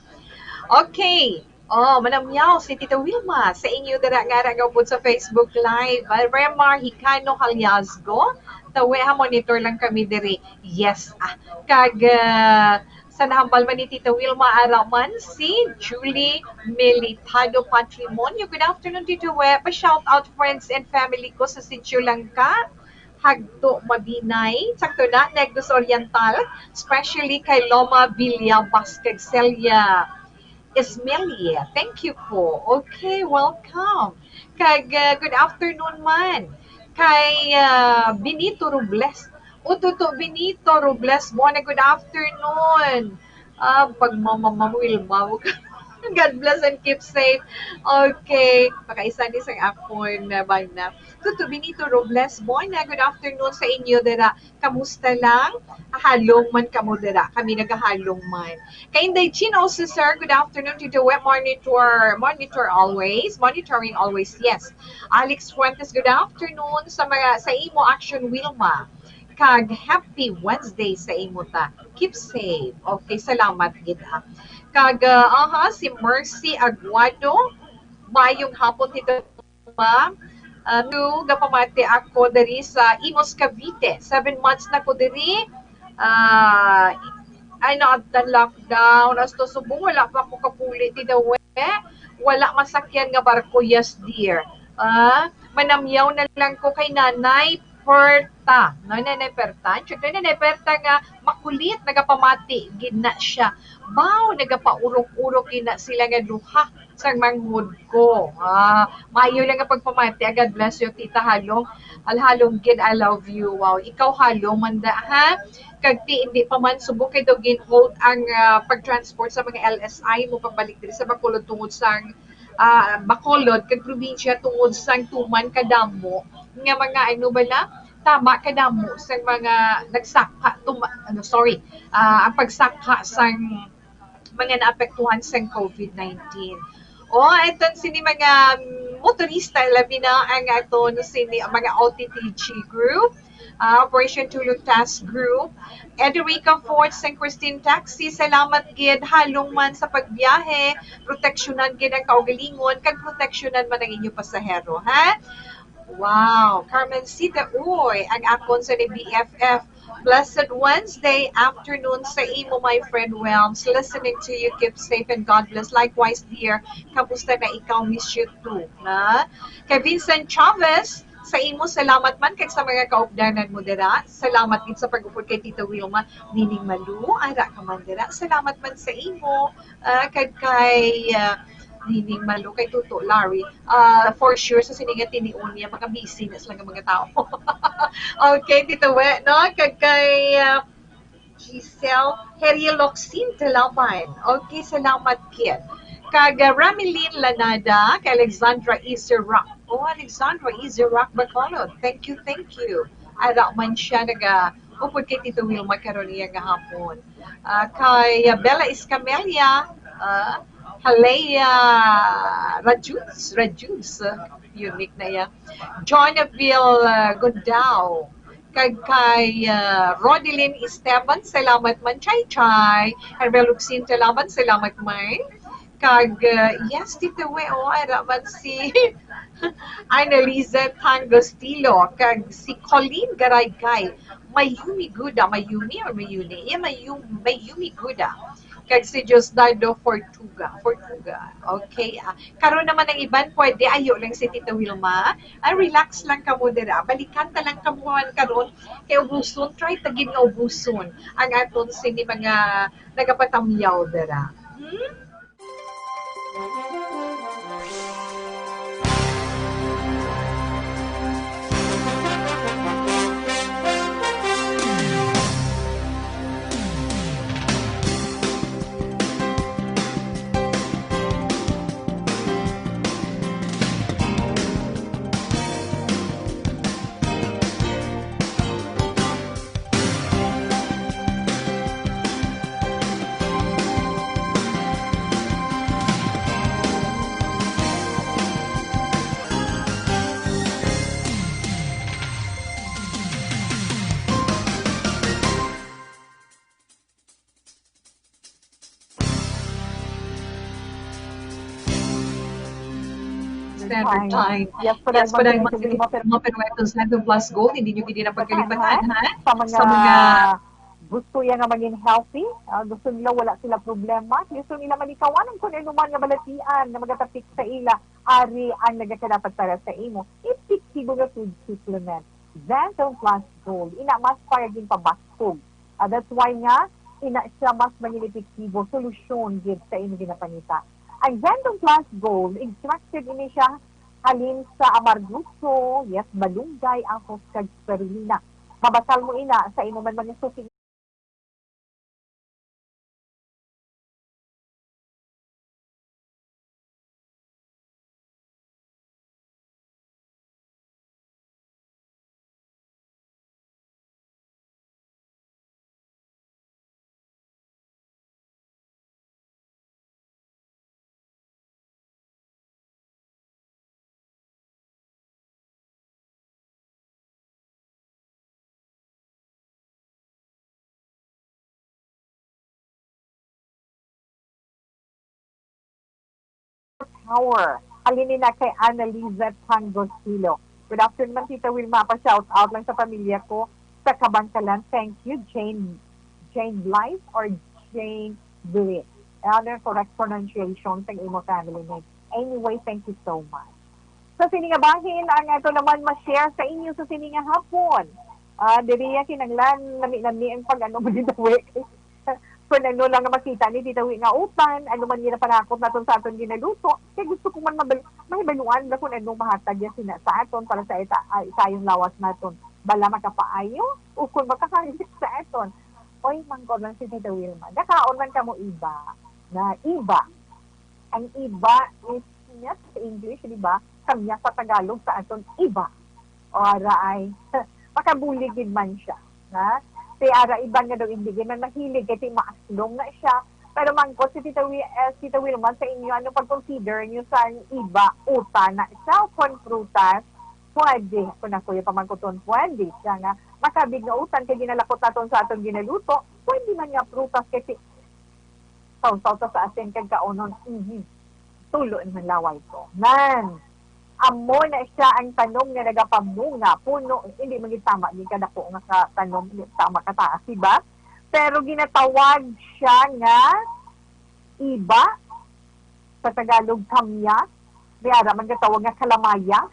Okay. Oh, manamyaw si Tita Wilma sa inyo dira nga nagaupod sa Facebook Live. Ah, Remar Hicano Haliasgo, tawi ha, monitor lang kami diri. Yes, ah. Kag, ah, sa nahambal man ni Tita Wilma, ara man si Julie Militado Patrimonio. Good afternoon, Tita We. Pa-shout out friends and family ko sa Sitio Langka, Hagto Mabinay, sakto na, Negros Oriental, especially kay Loma Villabas kag Celia Ismelia. Thank you po. Okay, welcome. Kag, ah, good afternoon man kay, ah, Benito Robles. O, Tuto Benito Robles, bona, good afternoon. Ah, pag Mama Mamuel, Mau. God bless and keep safe. Okay, pakaisa ni sang akon, ah, bana. Tuto Benito Robles, bona, good afternoon sa inyo dira. Kamusta lang? Halong man kamo dira. Kami nagahalong man. Kay Inday Chin also, sir, good afternoon to the web monitor. Monitor always. Monitoring always, yes. Alex Fuentes, good afternoon sa mga, sa imo, Action Wilma. Kag happy Wednesday sa imo ta. Keep safe. Okay, salamat gid, ha. Kag, ah, aha, si Mercy Aguado, mayong hapon, Tita Wilma. Ah, no, gapamati ako diri sa Imus, Cavite. Seven months na ko diri. Ah, ay, naabtan lockdown. Hasta subong, wala pa ako kapuli, Tita We. Wala masakyan nga barko, yes, dear. Ah, manamyaw na lang ko kay Nanay Perta. No, Nanay Perta. Check na, Nanay Perta nga mak-, Kulit, nagapamati gid na siya. Baw, nagapaurok-urok gid na sila nga duha sang manghod ko. Ah, maayo lang nga pagpamati. Ah, God bless you, Tita Halong. Halhalong gid, I love you. Wow, ikaw Halong man da, ha? Kag ti, hindi pa man subok kay daw gin-hold ang, ah, pag-transport sa mga L S I mo pabalik diri sa Bacolod tungod sang, ah, Bacolod kag probinsya tungod sang tuman kadamo nga mga, ano ba na, tama kadamo sang mga nagsaka, tuma-, ano, sorry, ah, ang pagsaka sang mga naapektuhan sang COVID nineteen. O, aton sini mga motorista, labi na ang aton sini, ang mga O T T G group, ah, Operation Tulog Task Group, Ederica Ford, Saint Christine Taxi, salamat gid, Halong man sa pagbiyahe, proteksyonan gid ang kaugalingon, kag proteksyonan man ang inyo pasahero, ha? Wow, Carmencita, uy, ang akon sa ni B F F. Blessed Wednesday afternoon sa imo, my friend Welms. Listening to you. Keep safe and God bless. Likewise, dear. Kamusta na ikaw? Miss you too. Na? Kay Vincent Chavez, sa imo, salamat man kag sa mga kaupdanan mo dira. Salamat gid sa pag-upod kay Tita Wilma. Nining Malu, ara ka man dira. Salamat man sa imo. Ah, kag kay, ah, Nining Malu, kay Tuto Larry. Ah, for sure, sa sini nga tinion niya, mga busy na sila nga mga tao. Okay, Tito We, no? Kag kay, ah, Giselle Heriloxin Talaban. Okay, salamat, kid. Kag, ah, Ramilin Lanada, kay Alexandra Easy Rock. Oh, Alexandra Easy Rock Bacolod. Thank you, thank you. Ara man siya naga-upod kay Tito Wilma karon iya nga hapon. Ah, kay, ah, Bella Escamilla, ah, Halea Rajus, Rajus, ah, unique na iya. Jonaville, ah, Gundao. Kag kay, ah, Rodilyn Esteban, salamat man, Chay Chay. Herbel Luxin, salamat, salamat man. Kag, ah, yes, Tito We, oh, ara man si Annalisa Tangostilo, kag si Colleen Garaygay. Mayumi Guda, Mayumi or Mayuni? Yeah, Mayum-, Mayumi Guda. Kag si Diosdado Fortuga, Fortuga. Okay, ah, karon naman ang iban, pwede ayo lang si Tita Wilma. Ah, relax lang kamo dira. Balikan ta lang kamo man karon. Kay ubuson, try ta gid nga ubuson ang aton sini mga nagapatamyaw dira. Hmm? Standard time. Yes, yes, Paday, Paday, Ma'am, mga Zentrum Plus Gold, hindi nyo gid na pagkalipatan, ha? Sa mga, sa mga gusto ya nga maging healthy, ah, gusto nila wala sila problema, gusto nila malikawan ang kung ano man nga balatian nga magatapik sa ila, ari ang nagakadapat para sa imo. Epektibo nga food supplement. Xanthone Plus Gold, ina mas para ginpabaskog. Ah, that's why nga, ina siya mas mangin epektibo, solusyon gid sa imo ginapangita. Ang Xanthone Plus Gold, extracted ini siya halin sa amarguso, yes, malunggay, ahos, kag spirulina. Mabasal mo ina sa imo man mga suki. Power. Halin na kay Annalisa Tangosilo. Good afternoon, Tita Wilma. Pa-shout out lang sa pamilya ko sa Kabangkalan. Thank you, Jane, Jane Blythe or Jane Blythe. Ano ang correct pronunciation sa imo family name? Anyway, thank you so much. Sa sini nga bahin, ang ato naman ma-share sa inyo sa sini nga hapon. Ah, diri ya kinahanglan nami-nami ang pag-ano mo dito, eh. Kung ano lang nga makita ni Tita Wi nga utan, ano man ginapanakot naton sa aton ginaluto, kay gusto ko man mabal-, mahibaluan ba kung ano mahatag ya sina sa aton para sa ita-, ah, isayong lawas naton. Bala makapaayo o kung makakangit sa aton. Oy, mangkot lang si Tita Wilma. Nakaon man kamo iba na iba. Ang iba is niya sa English, di ba? Kamya sa Tagalog, sa aton iba. O ara ay, makabulig gid man siya. Ha? Si ara iban nga daw hindi gid man mahilig, kay ti maaslong na siya. Pero mangkot si Tita, Wi-, eh, Tita Wilma sa inyo, ano pag-consider niyo sa iba, utan na siya o kon prutas? Pwede. Kung ako yung pamangkuton, pwede siya nga makabig nga utan kay ginalakot naton sa aton ginaluto. Pwede man nga prutas kay ti-, sawsaw ta sa asin kag kaunon. Mhm. Tulo naman laway ko. Nan, amo na siya ang tanom nga nagapamunga, puno, hindi man gid tama, gid kadako nga ka tanom, hindi tama kataas, di ba? Pero ginatawag siya nga iba, sa Tagalog, kamyas, may ara man gatawag nga kalamaya,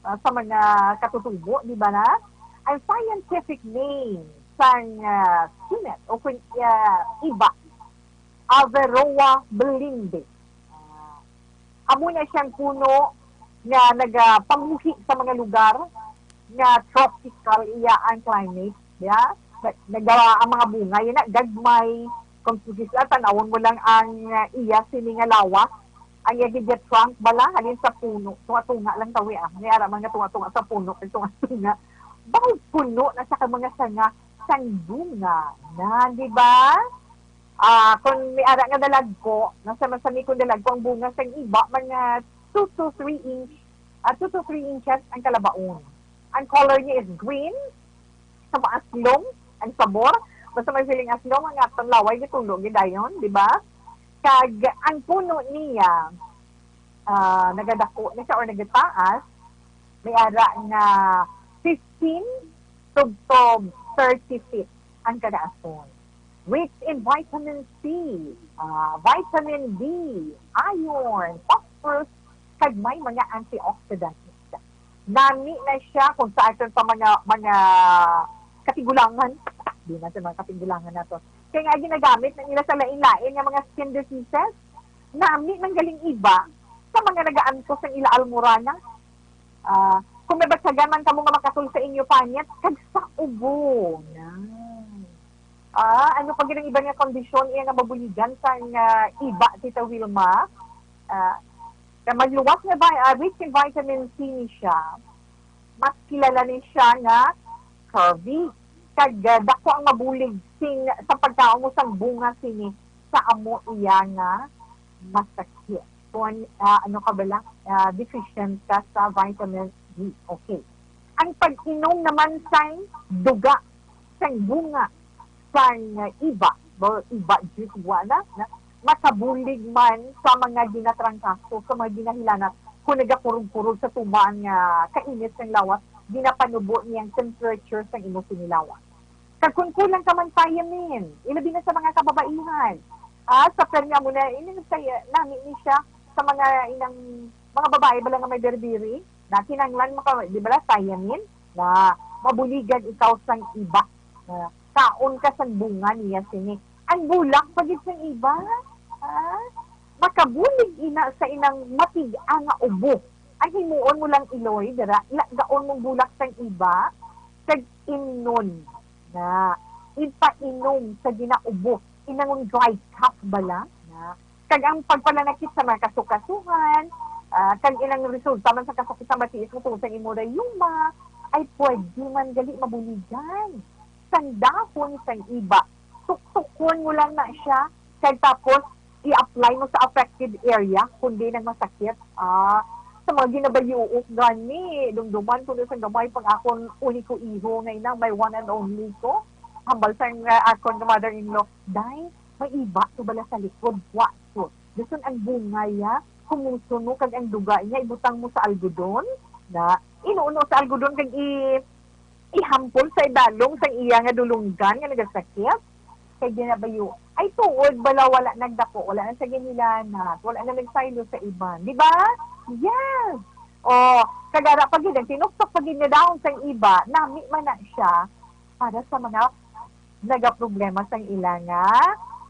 ah, sa mga katutubo, di ba na? Ang scientific name sang, ah, kinat o kun, ah, iba, Averrhoa blinde. Ah, amo na siyang puno nga nagapamuhi sa mga lugar nga tropical iya ang climate, ya. Nag-, naga-, ang mga bunga, yun na, gagmay. Kung sige sila, tanawon mo lang ang, ah, iya sini nga lawas. Ang iya gid trunk bala, halin sa puno. Tunga-tunga lang tawi, ah. May ara man nga tunga-tunga sa puno, kag tunga-tunga. Bawal puno na siya ka mga sanga sang bunga. Na, di ba? Ah, kung may ara nga dalagko, nasa man sa mi kung dalagko ang bunga sang iba, mga two to three inch, ah, two to three inches ang kalabaon. Ang color niya is green, sa maaslom ang sabor. Basta may feeling aslom ang atong laway, gitulo gid dayon, di ba? Kag ang puno niya, ah, nagadako na siya or nagataas, may ara nga fifteen tubtob thirty feet ang kadaason. Rich in vitamin C, ah, vitamin D, iron, phosphorus, kag may mga antioxidant siya. Nami na siya kung sa aton pa mga, mga katigulangan. Di na sa mga katigulangan nato. Kaya nga ginagamit na nila sa lain-lain nga mga skin diseases. Nami nang galing iba sa mga nagaantos ng ila almorana. Ah, kung may batyagan man kamo nga makatol sa inyo panit, kag sa ubo. Na. Ah, ano pa gid ang iban nga kondisyon iya nga mabuligan sang, ah, iba, Tita Wilma? Ah, na magluwas nga vi-, ah, rich in vitamin C ni siya, mas kilala ni siya nga curvy. Kag, ah, dako ang mabulig sing sa pagkaon mo sang bunga sini sa amo iya nga masakit. Kung, ah, ano ka bala, ah, deficient ka sa vitamin D. Okay. Ang pag-inom naman sang duga, sang bunga, sang iba, o iba juice, wala na, makabulig man sa mga ginatrangkaso, sa mga ginahilanat, kung nagakurog-kurog sa tumaan nga kainit sang lawas, ginapanubo niyang temperature sang imo sinilawas. Kag kung kulang ka man thiamine, ilabi na sa mga kababaihan. Ah, sa permi amo na, ini saya, nami ni siya sa mga inang, mga babae bala nga may berberi, na kinahanglan maka, di bala, thiamine, na mabuligan ikaw sang iba. Na kaon ka sang bunga niya sini. Ang bulak pa gid sang iba, ah, makabulig ina sa inang matig-a nga ubo. Ang himuon mo lang, Iloy, dira, lagaon mong bulak sang iba, kag imnon na ipainom sa ginaubo, inangon dry cough bala na. Kag ang pagpalanakit sa mga kasukasuhan, ah, kag inang resulta man sa kasakit sa matiis nga tungod sa imo rayuma, ay pwede man gali mabuligan sang dahon sang iba. Tuktukon mo lang na siya, kag tapos i-apply mo sa affected area kung di nang masakit. Ah, sa mga ginabayuok gani, dumduman ko na sa gamay pag akon uni ko iho nga inang may one and only ko. Hambal sa nga akon nga mother-in-law, "Day, may iba to bala sa likod, wa to. Dason ang bunga ya, kumuson mo kag ang duga niya ibutang mo sa algodon." Na, inuuno sa algodon kag i-, ihampol sa idalom sang iya nga dulunggan nga nagasakit. Kay ginabayo, ay tuod bala, wala nagdako, wala na siya ginhilanat, wala na nagsaylo sa iban. Di ba? Yes! O, kag ara pa gid, ang tinuktok pa gid nga dahon sang iba, nami man na siya, para sa mga nagaproblema sang ila nga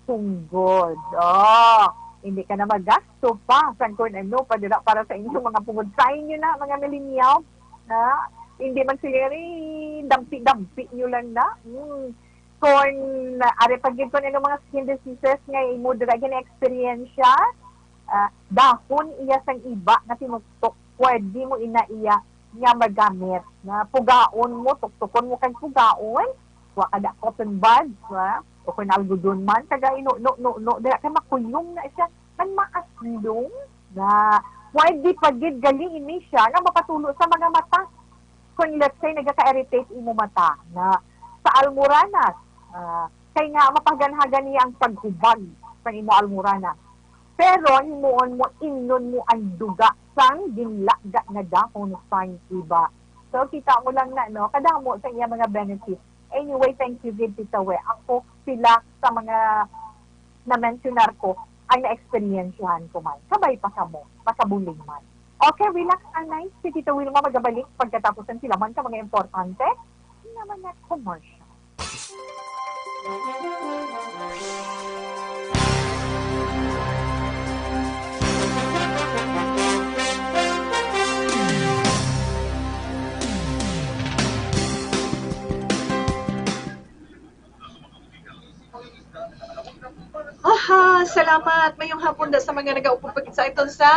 punggod. Oh, hindi ka na magasto pa sang kun ano pa dira para sa inyong mga punggod. Sa inyo na, mga millennial, na hindi man sila rin dampi-dampi nyo lang na. Hmm. Kung ari pa gid kung ano mga skin diseases nga imo dira gina-experience, ah, dahon iya sang iba nga tinuktok, pwede mo ina iya nga magamit. Na pugaon mo, tuktukon mo kag pugaon, wa ka da cotton buds, ha? O kung algodon man, taga ino, no, no, no, dira kay makuyong na siya. Ang maaslong na pwede pa gid gali ini siya nga mapatulo sa mga mata. Kung let's say, nagaka-irritate imo mata na sa almoranas, ah, kay nga mapaganhagan niya ang paghubag sa imo almoranas. Pero himuon mo, imnon mo ang duga sang ginlaga nga dahon sang iba. So, kita mo lang na, no, kadamo sa iya mga benefits. Anyway, thank you gid, Tita We. Ako, sila sa mga na-mentionar ko, ang na-experiensyahan ko man. Kabay pa kamo, makabuling man. Okay, relax, anay. Si Tita Wilma magabalik pagkatapos ang sila man ka mga importante nga mga commercial. Aha, salamat. Mayong hapon da sa mga nagaupod pa gid sa aton sa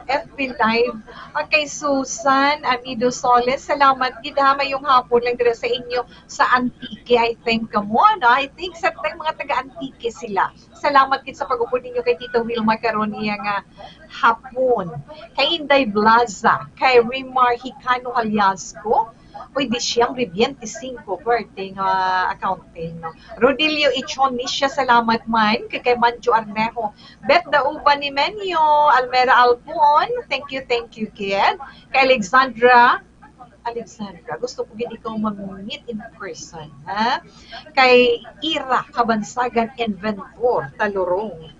F B Live. Okay, Susan Amido Soles, salamat gid ha. Mayong hapon lang dira sa inyo sa Antique, I think, kamo, no? I think sa tayong mga taga Antique sila. Salamat gid sa pag-upod ninyo kay Tita Wilma karon niya nga hapon. Kay Inday Blaza, kay Rimar Hicano Haliasco, Uy, Disyembre twenty-five, birthday nga accounting, no? Rodilio Ichon, Nisha, salamat man. Kay, kay Manjo Arnejo, Beth Dauban ni Menyo, Almera Alpon, thank you, thank you, kid. Kay Alexandra, Alexandra, gusto ko gid ikaw mag-meet in person, ha? Kay Ira Kabansagan Inventor, Talurong.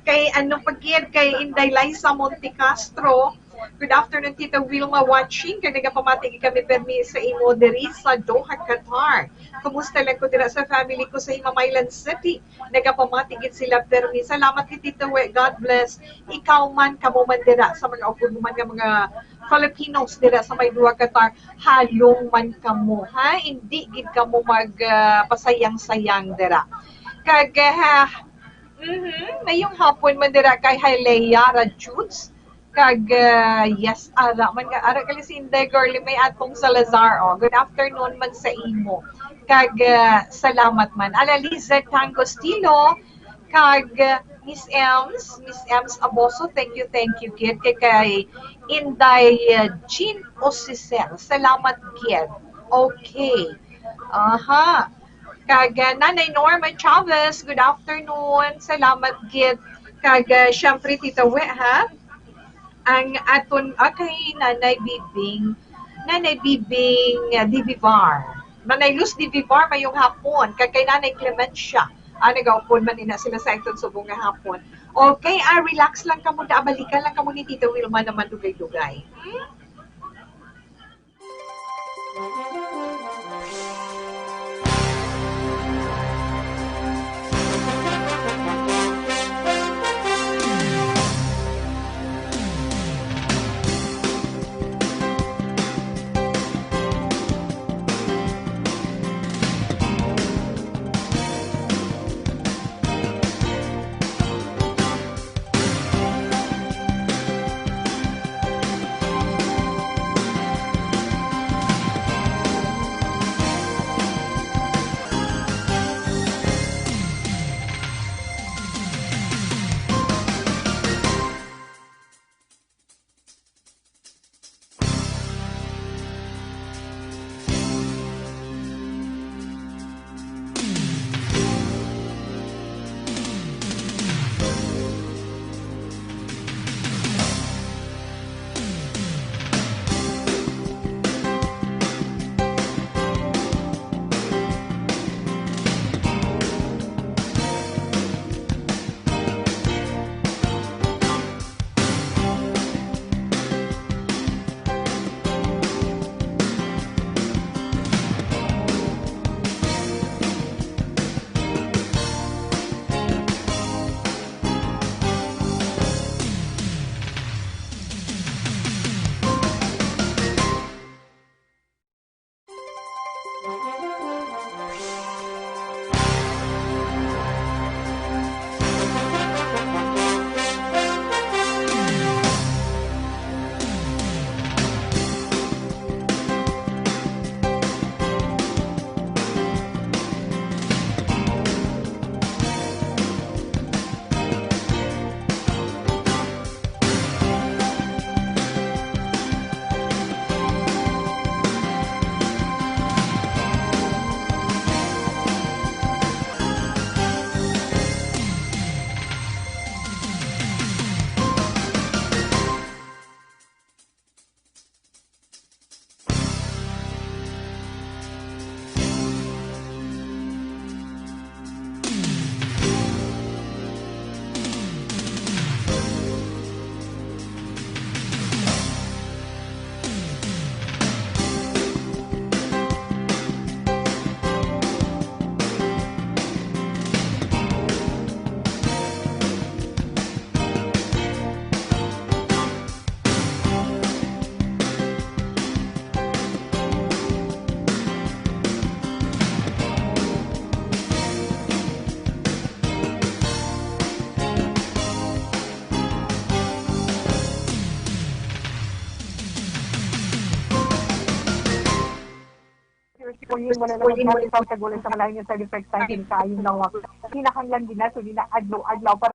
Kay ano pa gid, kay Inday Liza Montecastro, Good afternoon, Tita Wilma watching. Kag nagapamati gid kami permi sa imo diri sa Doha, Qatar. Kumusta lang ko dira sa family ko sa Himamaylan City? Nagapamati gid sila permi. Salamat gid, Tita We. God bless. Ikaw man, kamo man dira sa mga upod mo man nga mga Filipinos dira sa may Doha, Qatar. Halong man kamo, ha? Hindi gid kamo mag, ah, pasayang-sayang dira. Kag, ah, mhm, mayong hapon man dira kay Hileia Rajudes. Kag, ah, yes, ara man nga, ara gali si Inday Girlie May Atong Salazar, oh. Good afternoon man sa imo. Kag, ah, salamat man. Ala, Lizette Tangostilo, kag, ah, Miss Ems, Miss Ems Aboso, thank you, thank you, gid. Kay, kay Inday, ah, Jean Osisel, salamat, gid. Okay. Aha. Kag, ah, Nanay Norma Chavez, good afternoon. Salamat, gid. Kag, ah, syempre, Tita We, ha? Ang aton, okay, Nanay Bibing, Nanay Bibing, ah, Divivar. Nanay Luz Divivar, mayong hapon. Kag kay Nanay Clemencia, ah, nagaupod man ina sila sa aton subong nga hapon. Okay, ah, relax lang kamo, da, balikan lang kamo ni Tita Wilma naman dugay-dugay. Hmm? Yun, wala naman kami sa kagulan sa malayo niya sa defect sa akin kaayong nawak. Kinahanglan din nato din na adlaw-adlaw para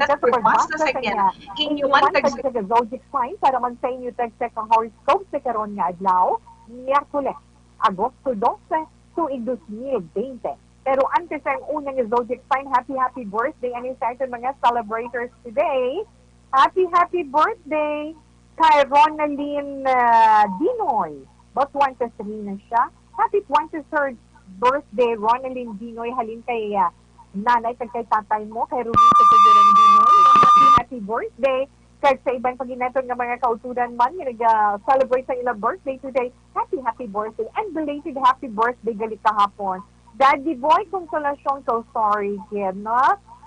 Kita sa pagbasa sa kanya, inyo man kag sa zodiac sign para man sa inyo tag sa horoscope sa karon nga adlaw, Miyerkules, Agosto dose, tuig dos mil bente. Pero antes ang unang zodiac sign, happy, happy birthday. Ano sa aton mga celebrators today? Happy, happy birthday kay Ronaldin, ah, Dinoy. About twenty-three na siya. Happy twenty-third birthday, Ronaldin Dinoy. Halin kay, ah, nanay kag kay tatay mo, kay Ruby kag kay Jerome Dinoy. Happy, happy birthday. Kag sa iban pa gid naton nga mga kauturan man nga naga-celebrate sa ilang birthday today, happy, happy birthday and belated happy birthday gali kahapon. Daddy Boy Consolacion, so sorry gid, no?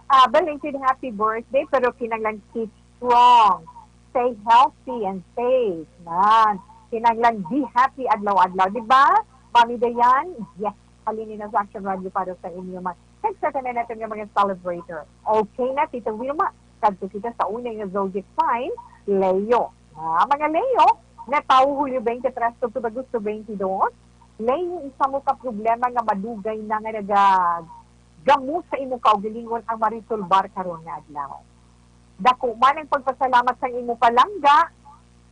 Ah, belated happy birthday, pero kinahanglan keep strong, stay healthy and safe. Nan, kinahanglan be happy adlaw-adlaw, di ba? Mami Dayan, yes, halin na sa Action Radio para sa inyo man. Kag sa tanan naton nga mga celebrator. Okay na, Tita Wilma. Kadto kita sa una nga zodiac sign, Leo. Ah, mga Leo, nga tawo Hulyo twenty-three tubtob Agosto twenty-two, Leo, isa mo ka problema nga madugay na nga nagagamo sa imo kaugalingon ang marisolbar karon nga adlaw. Dako man ang pagpasalamat sang imo palangga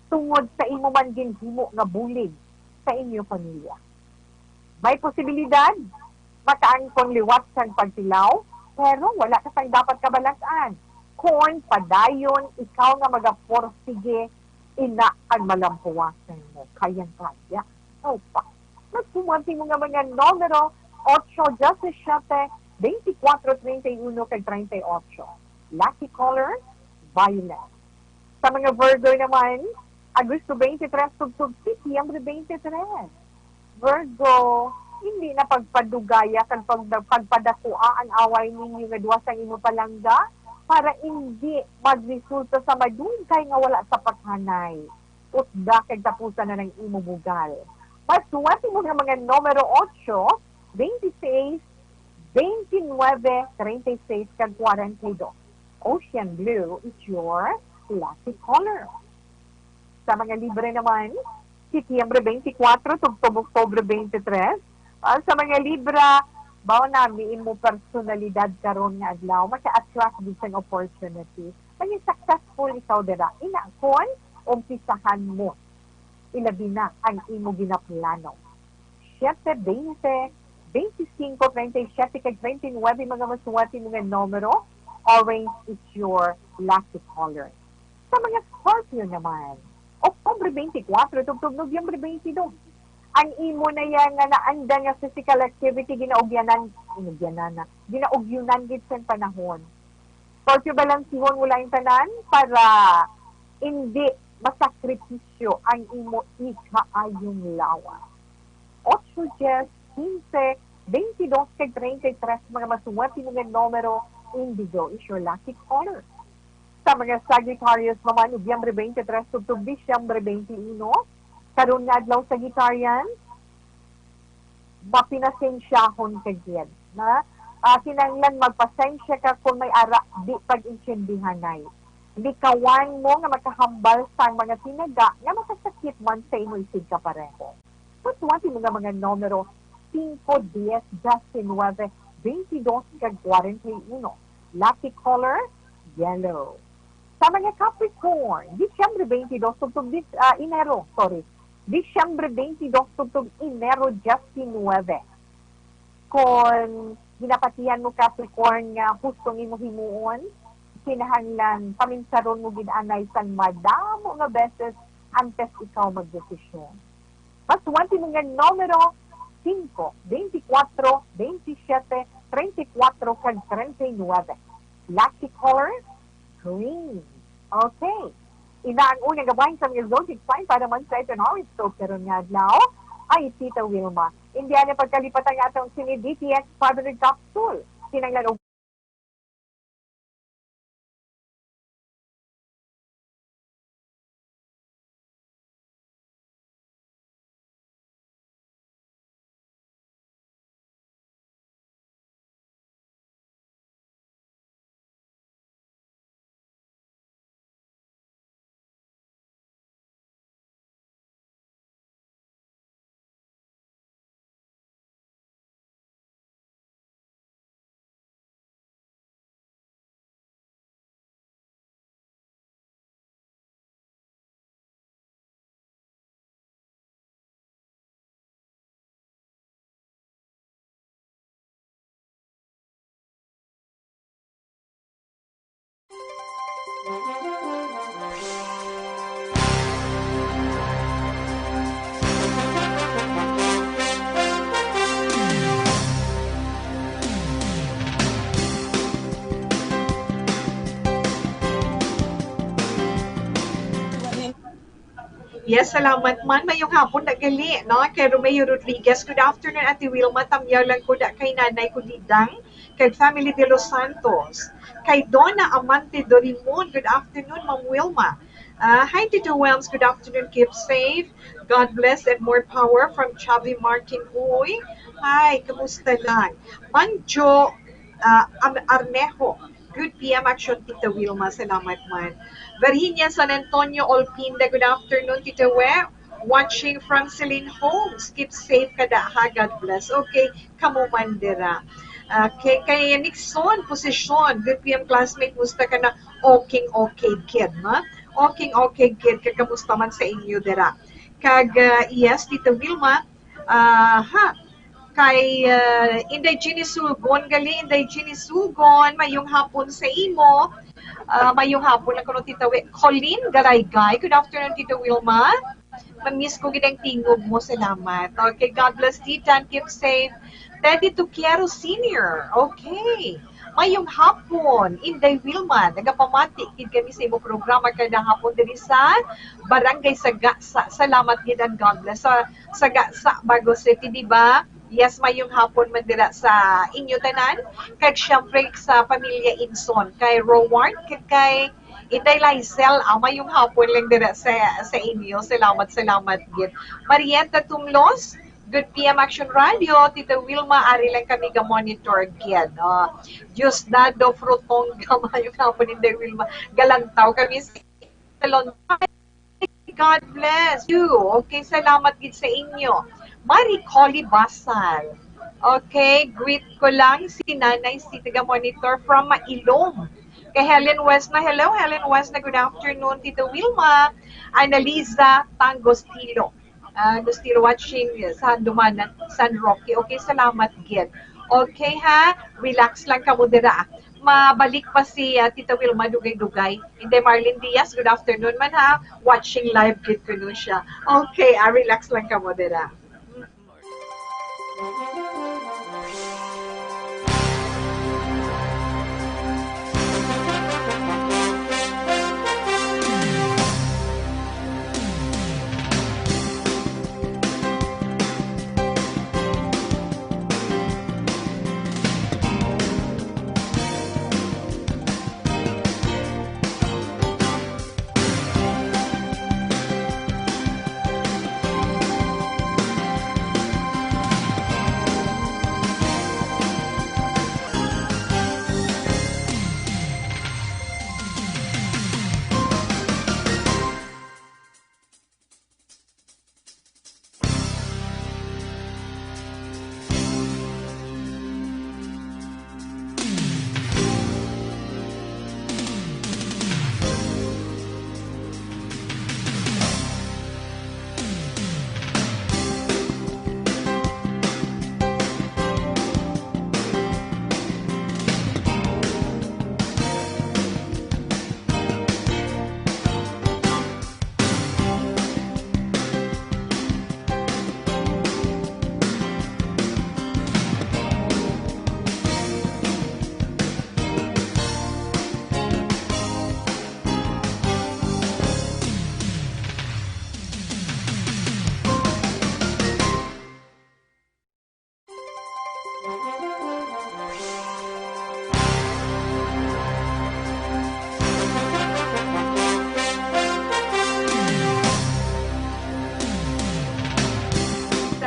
tungod sa imo man ginhimo nga bulig sa inyo pamilya. May posibilidad makaangkon liwat sang pagtilaw, pero wala ka sang dapat kabalas-an. Kon padayon ikaw nga magaporsige, ina ang malampuwasan mo. Kayang-kaya. Opa. Magpumati mo nga mga numero, ocho, disisiete, twenty-cuatro, treinta y uno, kag treinta y ocho. Lucky color, violet. Sa mga Virgo naman, Agosto twenty-three tubtob Setyembre twenty-three. Virgo, hindi na pagpadugaya kag pag-, pagpadakua ang away ninyo nga duha sang imo palangga para hindi magresulta sa madugay nga wala sa paghanay utda kag tapusan na ng imo bugal. Pasuwati mo nga mga numero ocho, twenty-six, twenty-nueve, treinta y seis, kag kwarenta y dos. Ocean blue is your lucky color. Sa mga Libra naman, Setyembre twenty-cuatro tubtob Oktubre twenty-three. Ah, sa mga Libra, bao nami imo personalidad karon nga adlaw, maka-attract gid sang opportunity. Maging successful ikaw dira. Ina kon umpisahan mo, ilabi na ang imo ginaplano. Siete, twenty, twenty-cinco, treinta y siete, kag treinta y nueve, mga masuwati mo nga numero, orange is your lucky color. Sa mga Scorpio naman, Oktubre twenty-cuatro tubtob Nobyembre twenty-dos, ang imo na yan nga naanda nga physical activity ginaugyanan, ginaugyanan na, ginaugyunan gid sang panahon. Scorpio, balansihon mo lang tanan para hindi masakripisyo ang imo ikaayong lawas. Ocho, diyes, quince, twenty-dos, kag treinta y tres, mga masuwati mo nga numero, indigo is your lucky color. Sa mga Sagittarius naman, Nobyembre twenty-three tubtob Disyembre twenty-uno, karon nga adlaw, Sagittarian, mapinasensyahon ka gid, na, ah, kinahanglan magpasensya ka kung may ara di pag-intindihanay. Likawan mo nga makahambal sang mga tinaga nga makasakit man sa imo isigkapareho. Pasuwati mo nga mga numero, singko, diyes, diyes nuwebe, bentidós, kag kwarenta y uno. Lucky color, yellow. Sa mga Capricorn, Disyembre twenty-dos tubtob Dis-, ah, Enero, sorry. Disyembre twenty-dos tubtob Enero diyes nuwebe. Kon ginapatihan mo Capricorn nga husto nimo himuon, kinahanglan paminsaron mo gid anay sang madamo nga beses antes ikaw magdesisyon. Pasuan timo nga numero, singko, beintikwatro, beintisiete, treintikwatro, kag treinta y nueve. Lucky color, green. Okay. Ina ang unang gabahin sa mga zodiac sign para man sa iton horoscope karon nga adlaw. Ay, Tita Wilma. Hindi na pagkalipat ang atong sini D T X five hundred capsule. Kinahanglan og Yes, salamat man. Mayong hapon na gali, no? Kay Romeo Rodriguez, "Good afternoon, Ate Wilma. Tamyaw lang ko da kay Nanay Kulidang, kag family de Los Santos. Kay Donna Amante Dorimon, good afternoon, Ma'am Wilma." Ah, hi, Tito Wilms. Good afternoon. Keep safe. God bless and more power from Chavi Martin Uy. Hi, kamusta lang? Mang Jo, ah, Am-, Arnejo. Good P M action, Tita Wilma. Salamat man. Virginia San Antonio Olpinda, good afternoon, Tita We. Watching from Celine Homes. Keep safe kada ha. God bless. Okay, kamo man dira. Okay, kay Nixon, posisyon. Good P M classmate, musta ka na? Okay, okay, kid, ma? Okay, okay, kid. Kag kamusta man sa inyo dira? Kag, ah, yes, Tita Wilma, ah, ha, kay, ah, Inday Jenny Sulgon, gali, Inday Jenny Sulgon, mayong hapon sa imo. Ah, mayong hapon lang kuno, Tita Wi-, Colleen Garaygay. Good afternoon, Tita Wilma. Mamiss ko gid ang tingog mo. Salamat. Okay, God bless, Tita, and keep safe. Teddy Tuquiero Senior. Okay. Mayong hapon, Inday Wilma. Nagapamati gid kami sa imo programa kada hapon diri sa Barangay Sagasa. Salamat gid and God bless. Sa Sagasa, Bago City, di ba? Yes, mayong hapon man dira sa inyo tanan. Kag syempre sa pamilya Inson, kay Roward, kag kay Inday Lysel, ah, mayong hapon lang dira sa, sa inyo. Salamat, salamat gid. Marietta Tumlos, good P M Action Radio, Tita Wilma, ari lang kami ga-monitor gid. Oh, Diosdado Frutonga, mayong hapon, Inday Wilma. Galantaw kami sa Salon. God bless you. Okay, salamat gid sa inyo. Marie Collie Basal. Okay, greet ko lang si Nanay, si taga Monitor from Mailom. Kay Helen West na, hello, Helen West na, good afternoon, Tito Wilma. Annalisa Tangos Tilo. Ah, no, still watching sa Handumanan, San Roque. Okay, salamat gid. Okay ha, relax lang kamo dira. Mabalik pa si, ah, Tita Wilma dugay-dugay. Hindi, Marlene Diaz, good afternoon man ha. Watching live gid kuno siya. Okay, ah, relax lang kamo dira.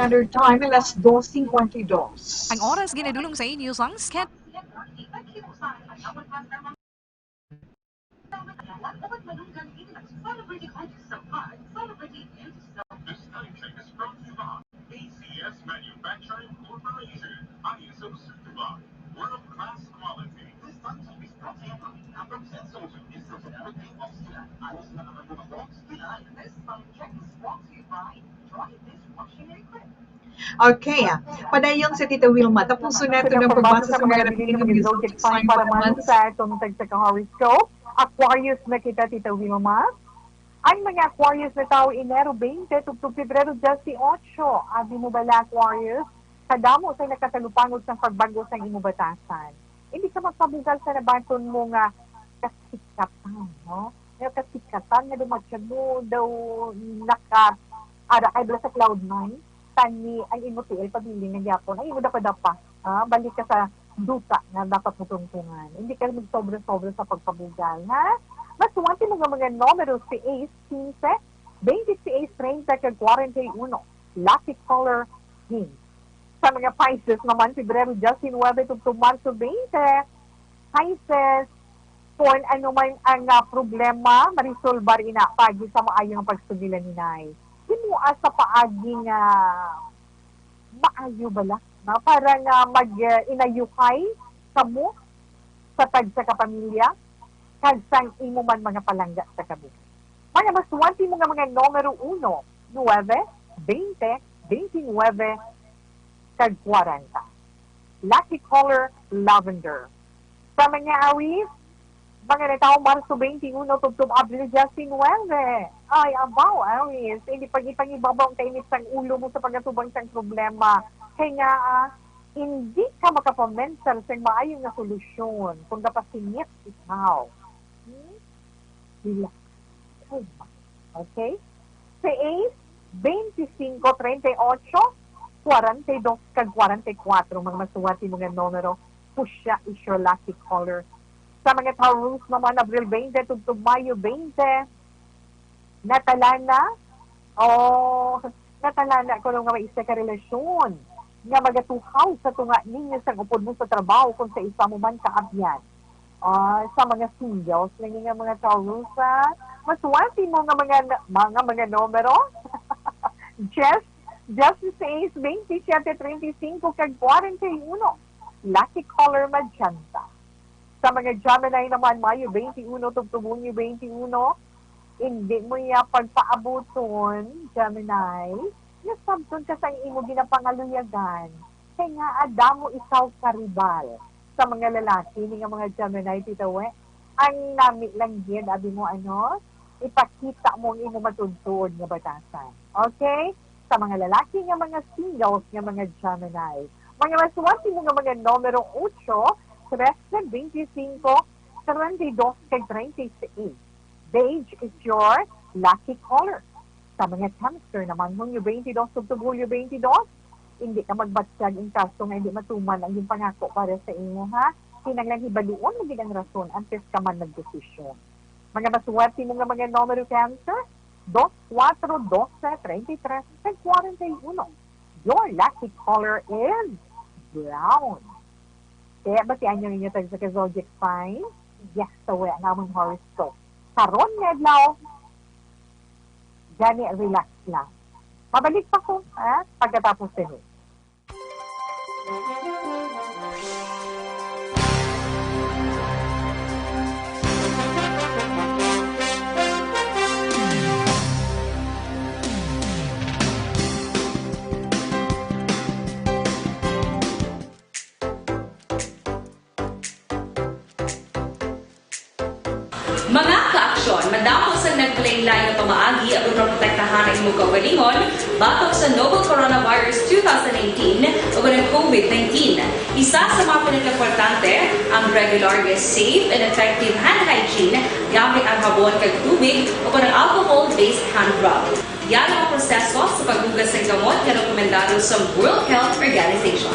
Standard Time, alas dos cincuenta y dos. Ang oras ginadulong sa inyo sang Sketch. This time check is brought to you by A C S Manufacturing Corporation, I S O certified, world-class quality. This time check is brought to you by Kapag Sensoji is the Philippine Austria. Ayos na naman yung mga box, kailangan. This time check is brought to you by Try This Washing Liquid. Okay, ah. Padayon si Tita Wilma. Tapuson nato ang pagbasa sa mga nabilin nga resulta sa sign para month. Sa atong tagsa ka horoscope, Aquarius na kita, Tita Wilma. Ang mga Aquarius na tawo Enero twenty tubtob Pebrero diyesotso. Abi mo bala, Aquarius, kadamo sa nakatalupangod sang pagbag-o sang imo batasan. Hindi ka magpabugal sa nabaton mo nga kasikatan, no? Nga kasikatan nga dumatsyag mo daw naka ara kay bala sa cloud nine, tani ang imo tiil pabilin na gyapon, ang imo dapadapa, ha? Balik ka sa duta nga dapat mo tungtungan. Hindi ka magsobra-sobra sa pagpabugal, ha? Masuwati mo nga mga numero si Ace quince, twenty-six, treinta, kag kwarenta y uno. Lucky color, pink. Sa mga Pisces naman, Pebrero diyesnuwebe tubtob Marso twenty, Pisces, kon ano man ang ah, problema, marisolbar ina paagi sa maayo nga pagsugilaninay. Himoa sa paagi nga maayo bala, no? Para nga mag-inayuhay kamo sa tagsa ka pamilya kag sang imo man mga palangga sa kabuhi. Mga masuwati mo nga mga numero uno, nuwebe, bente, bente nuwebe, kag kwarenta. Lucky color, lavender. Sa mga Awis, mga natawo Marso twenty-one tubtob Abril diyesnuwebe. Ay, abaw, Awis, hindi pag-ipangibabaw ang kainit sang ulo mo sa pag-atubang sang problema. Kay nga, ah, hindi ka makapamensar sang maayo nga solusyon kung napasingit ikaw. Hmm? Relax. Kalma. Okay? Si Ace, twenty-five, treinta y ocho, kwarenta y dos, kag kwarenta y kuwatro, mga masuwati mo nga numero, pusya is your lucky color. Sa mga Taurus naman, Abril twenty tubtob Mayo twenty, natalana, o natalana ko nga may isa ka relasyon nga magatuhaw sa tunga ninyo sang upod mo sa trabaho kung sa isa mo man kaabyan. Ah, sa mga singles, lagi nga mga Taurus, ah, masuwati mo nga mga, mga, mga numero. Just, just says twenty-seven, treinta y cinco, kag kwarenta y uno. Lucky color, magenta. Sa mga Gemini naman, Mayo twenty-one tubtob Hunyo twenty-one, hindi mo iya pagpaabuton, Gemini, nga sabton ka sa imo ginapangaluyagan. Kay nga, adamo ikaw karibal sa mga lalaki, ni nga mga Gemini, Tita We. Ang nami lang gid, abi mo, ano, ipakita mo ang imo matuod-tuod nga batasan. Okay? Sa mga lalaki nga mga singles nga mga Gemini. Mga masuwati mo nga mga numero otso, trese, twenty-cinco, treinta y dos, kag treinta y seis. Beige is your lucky color. Sa mga Cancer naman, Hunyo twenty-dos tubtob Hulyo twenty-dos, hindi ka magbatyag in kaso nga hindi matuman ang ginpangako para sa imo, ha? Kinahanglan hibaluon mo gid ang rason antes ka man magdesisyon. Mga masuwerte mo nga mga numero, Cancer, dos, kuwatro, dose, treinta y tres, kag kwarenta y uno. Your lucky color is brown. Kaya batian niyo ninyo tag sa ka zodiac sign? Yes, sa wala namon horoscope. Karon nga adlaw, gani relax lang. Mabalik pa ko, ha? Pagkatapos sini. Mga ka-aksyon, madamo sang naglain-lain nga pamaagi aron maprotektahan ang imo kaugalingon batok sa novel coronavirus two thousand nineteen o ang COVID nineteen. Isa sa mga pinakaimportante ang regular nga safe and effective hand hygiene gamit ang habon kag tubig o ang alcohol-based hand rub. Yara ang proseso sa paghugas sang kamot nga rekomendado sa World Health Organization.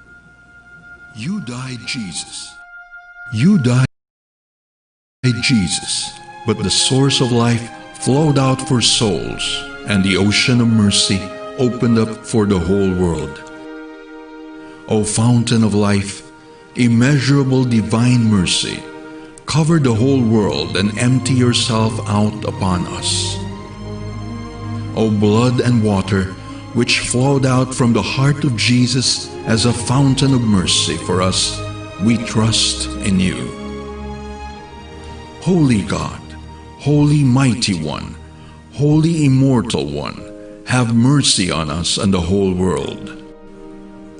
You died, Jesus. You died, Jesus, but the source of life flowed out for souls, and the ocean of mercy opened up for the whole world. O fountain of life, immeasurable divine mercy, cover the whole world and empty yourself out upon us. O blood and water, which flowed out from the heart of Jesus as a fountain of mercy for us, we trust in you. Holy God, Holy Mighty One, Holy Immortal One, have mercy on us and the whole world.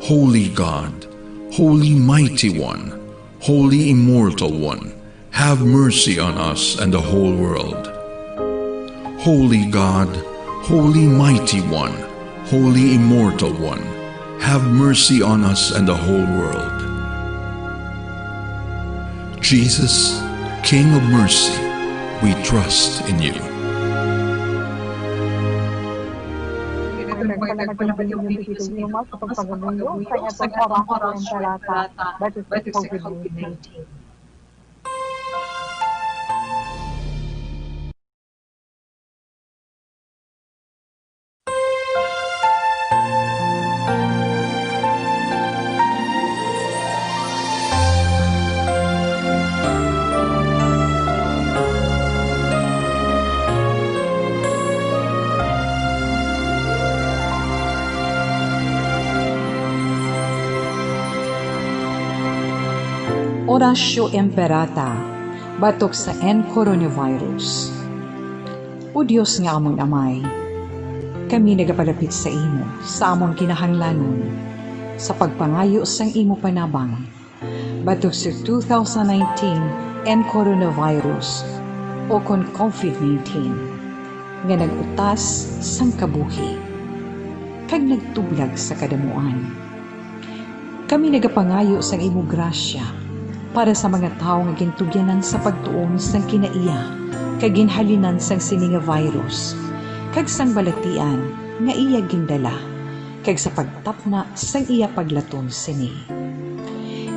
Holy God, Holy Mighty One, Holy Immortal One, have mercy on us and the whole world. Holy God, Holy Mighty One, Holy Immortal One, have mercy on us and the whole world. Jesus, King of mercy, we trust in you. Salamat sa pagpagamuyo sa atong oras sa talata batok sa COVID nineteen. Oratio Imperata, batok sa N coronavirus. O Dios nga amon Amay, kami nagapalapit sa imo sa amon kinahanglanon sa pagpangayo sang imo panabang batok sa two thousand nineteen N coronavirus, o kon COVID nineteen. nga nag-utas sang kabuhi, kag nagtublag sa kadamuan. Kami nagapangayo sang imo grasya para sa mga tawo nga gintugyanan sa pagtuon sang kinaiya kag ginhalinan sang sini nga virus, kag sang balatian nga iya gindala, kag sa pagtapna sang iya paglaton sini.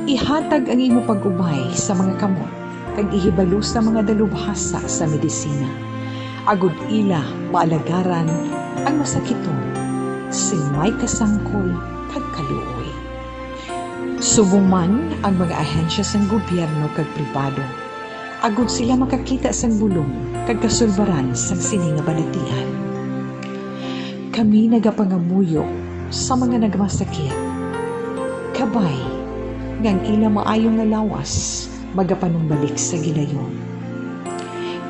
Ihatag ang imo pag-ubay sa mga kamot, kag ihibalo sa mga dalubhasa sa medisina, agud ila maalagaran ang masakiton sing may kasangkol kag kaluoy. Subong man ang mga ahensya sang gobyerno kag pribado, agud sila makakita sang bulong kag kasulbaran sang sini nga balatian. Kami nagapangamuyo sa mga nagmasakit, kabay nga ang ila maayo nga lawas magapanumbalik sa gilayon.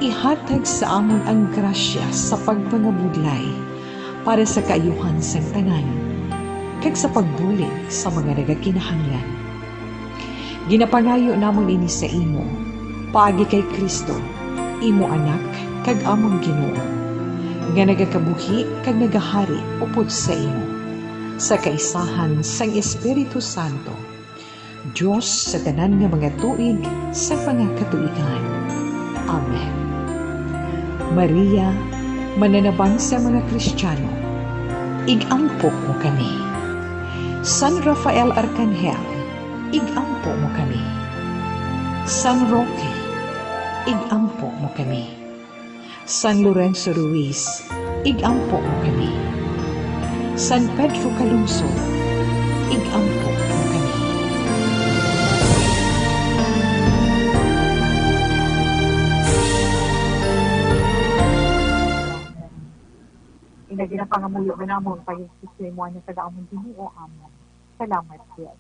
Ihatag sa amon ang grasya sa pagpangabudlay para sa kaayuhan sang tanan, kag sa pagbulig sa mga nagakinahanglan. Ginapangayo namon ini sa imo, paagi kay Cristo, imo Anak kag amon Ginoo, nga nagakabuhi kag nagahari upod sa imo, sa kaisahan sang Espiritu Santo, Dios sa tanan nga mga tuig sa mga katuigan. Amen. Maria, mananabang sa mga Kristiyano, ig-ampo mo kami. San Rafael Arcangel, ig-ampo mo kami. San Roque, ig-ampo mo kami. San Lorenzo Ruiz, ig-ampo mo kami. San Pedro Calungsod, ig-ampo mo kami. Ina, ginapangamuyo nga namon kay Jesus nga imo anak kag amon Ginoo. Amen. Salamat, Dios.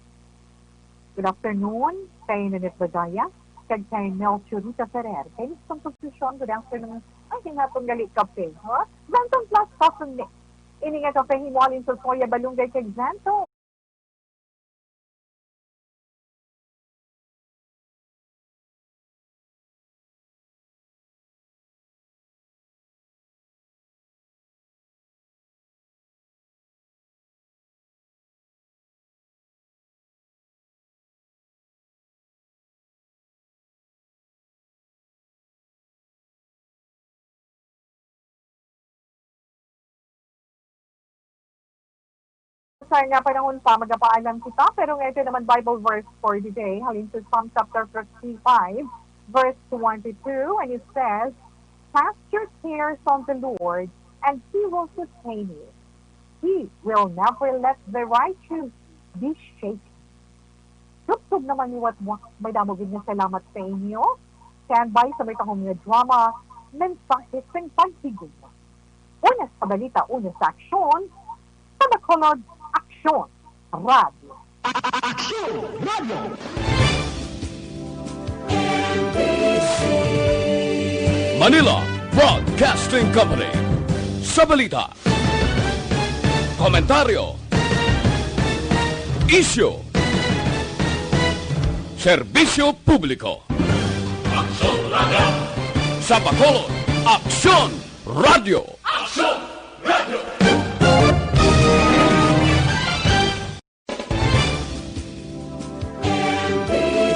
Good afternoon kay Nanette Bagaya kag kay Melchorita Ferrer. Kay Miss Constitucion, good afternoon. Ay, kay naton gali kape, ha? Xanthone Plus Coffee Mix. Ini nga kape himuhalin sa soya, balunggay kag xanthan. Sa nga panahon pa, magapaalam kita, pero nga ito naman Bible verse for the day, halin sa Psalm chapter fifty-five, verse twenty-two, and it says, "Cast your cares on the Lord, and He will sustain you. He will never let the righteous be shaken." Tubtob naman liwat mo, may damo gid nga salamat sa inyo. Standby sa may tahom nga drama, mensahe sing paghigugma. Una sa balita, una sa aksyon, sa Bacolod, Aksyon Radio. Aksyon Radio. Manila Broadcasting Company. Sa balita, komentaryo, isyu, serbisyo publiko. Aksyon Radio. Sa Bacolod, Aksyon Radio.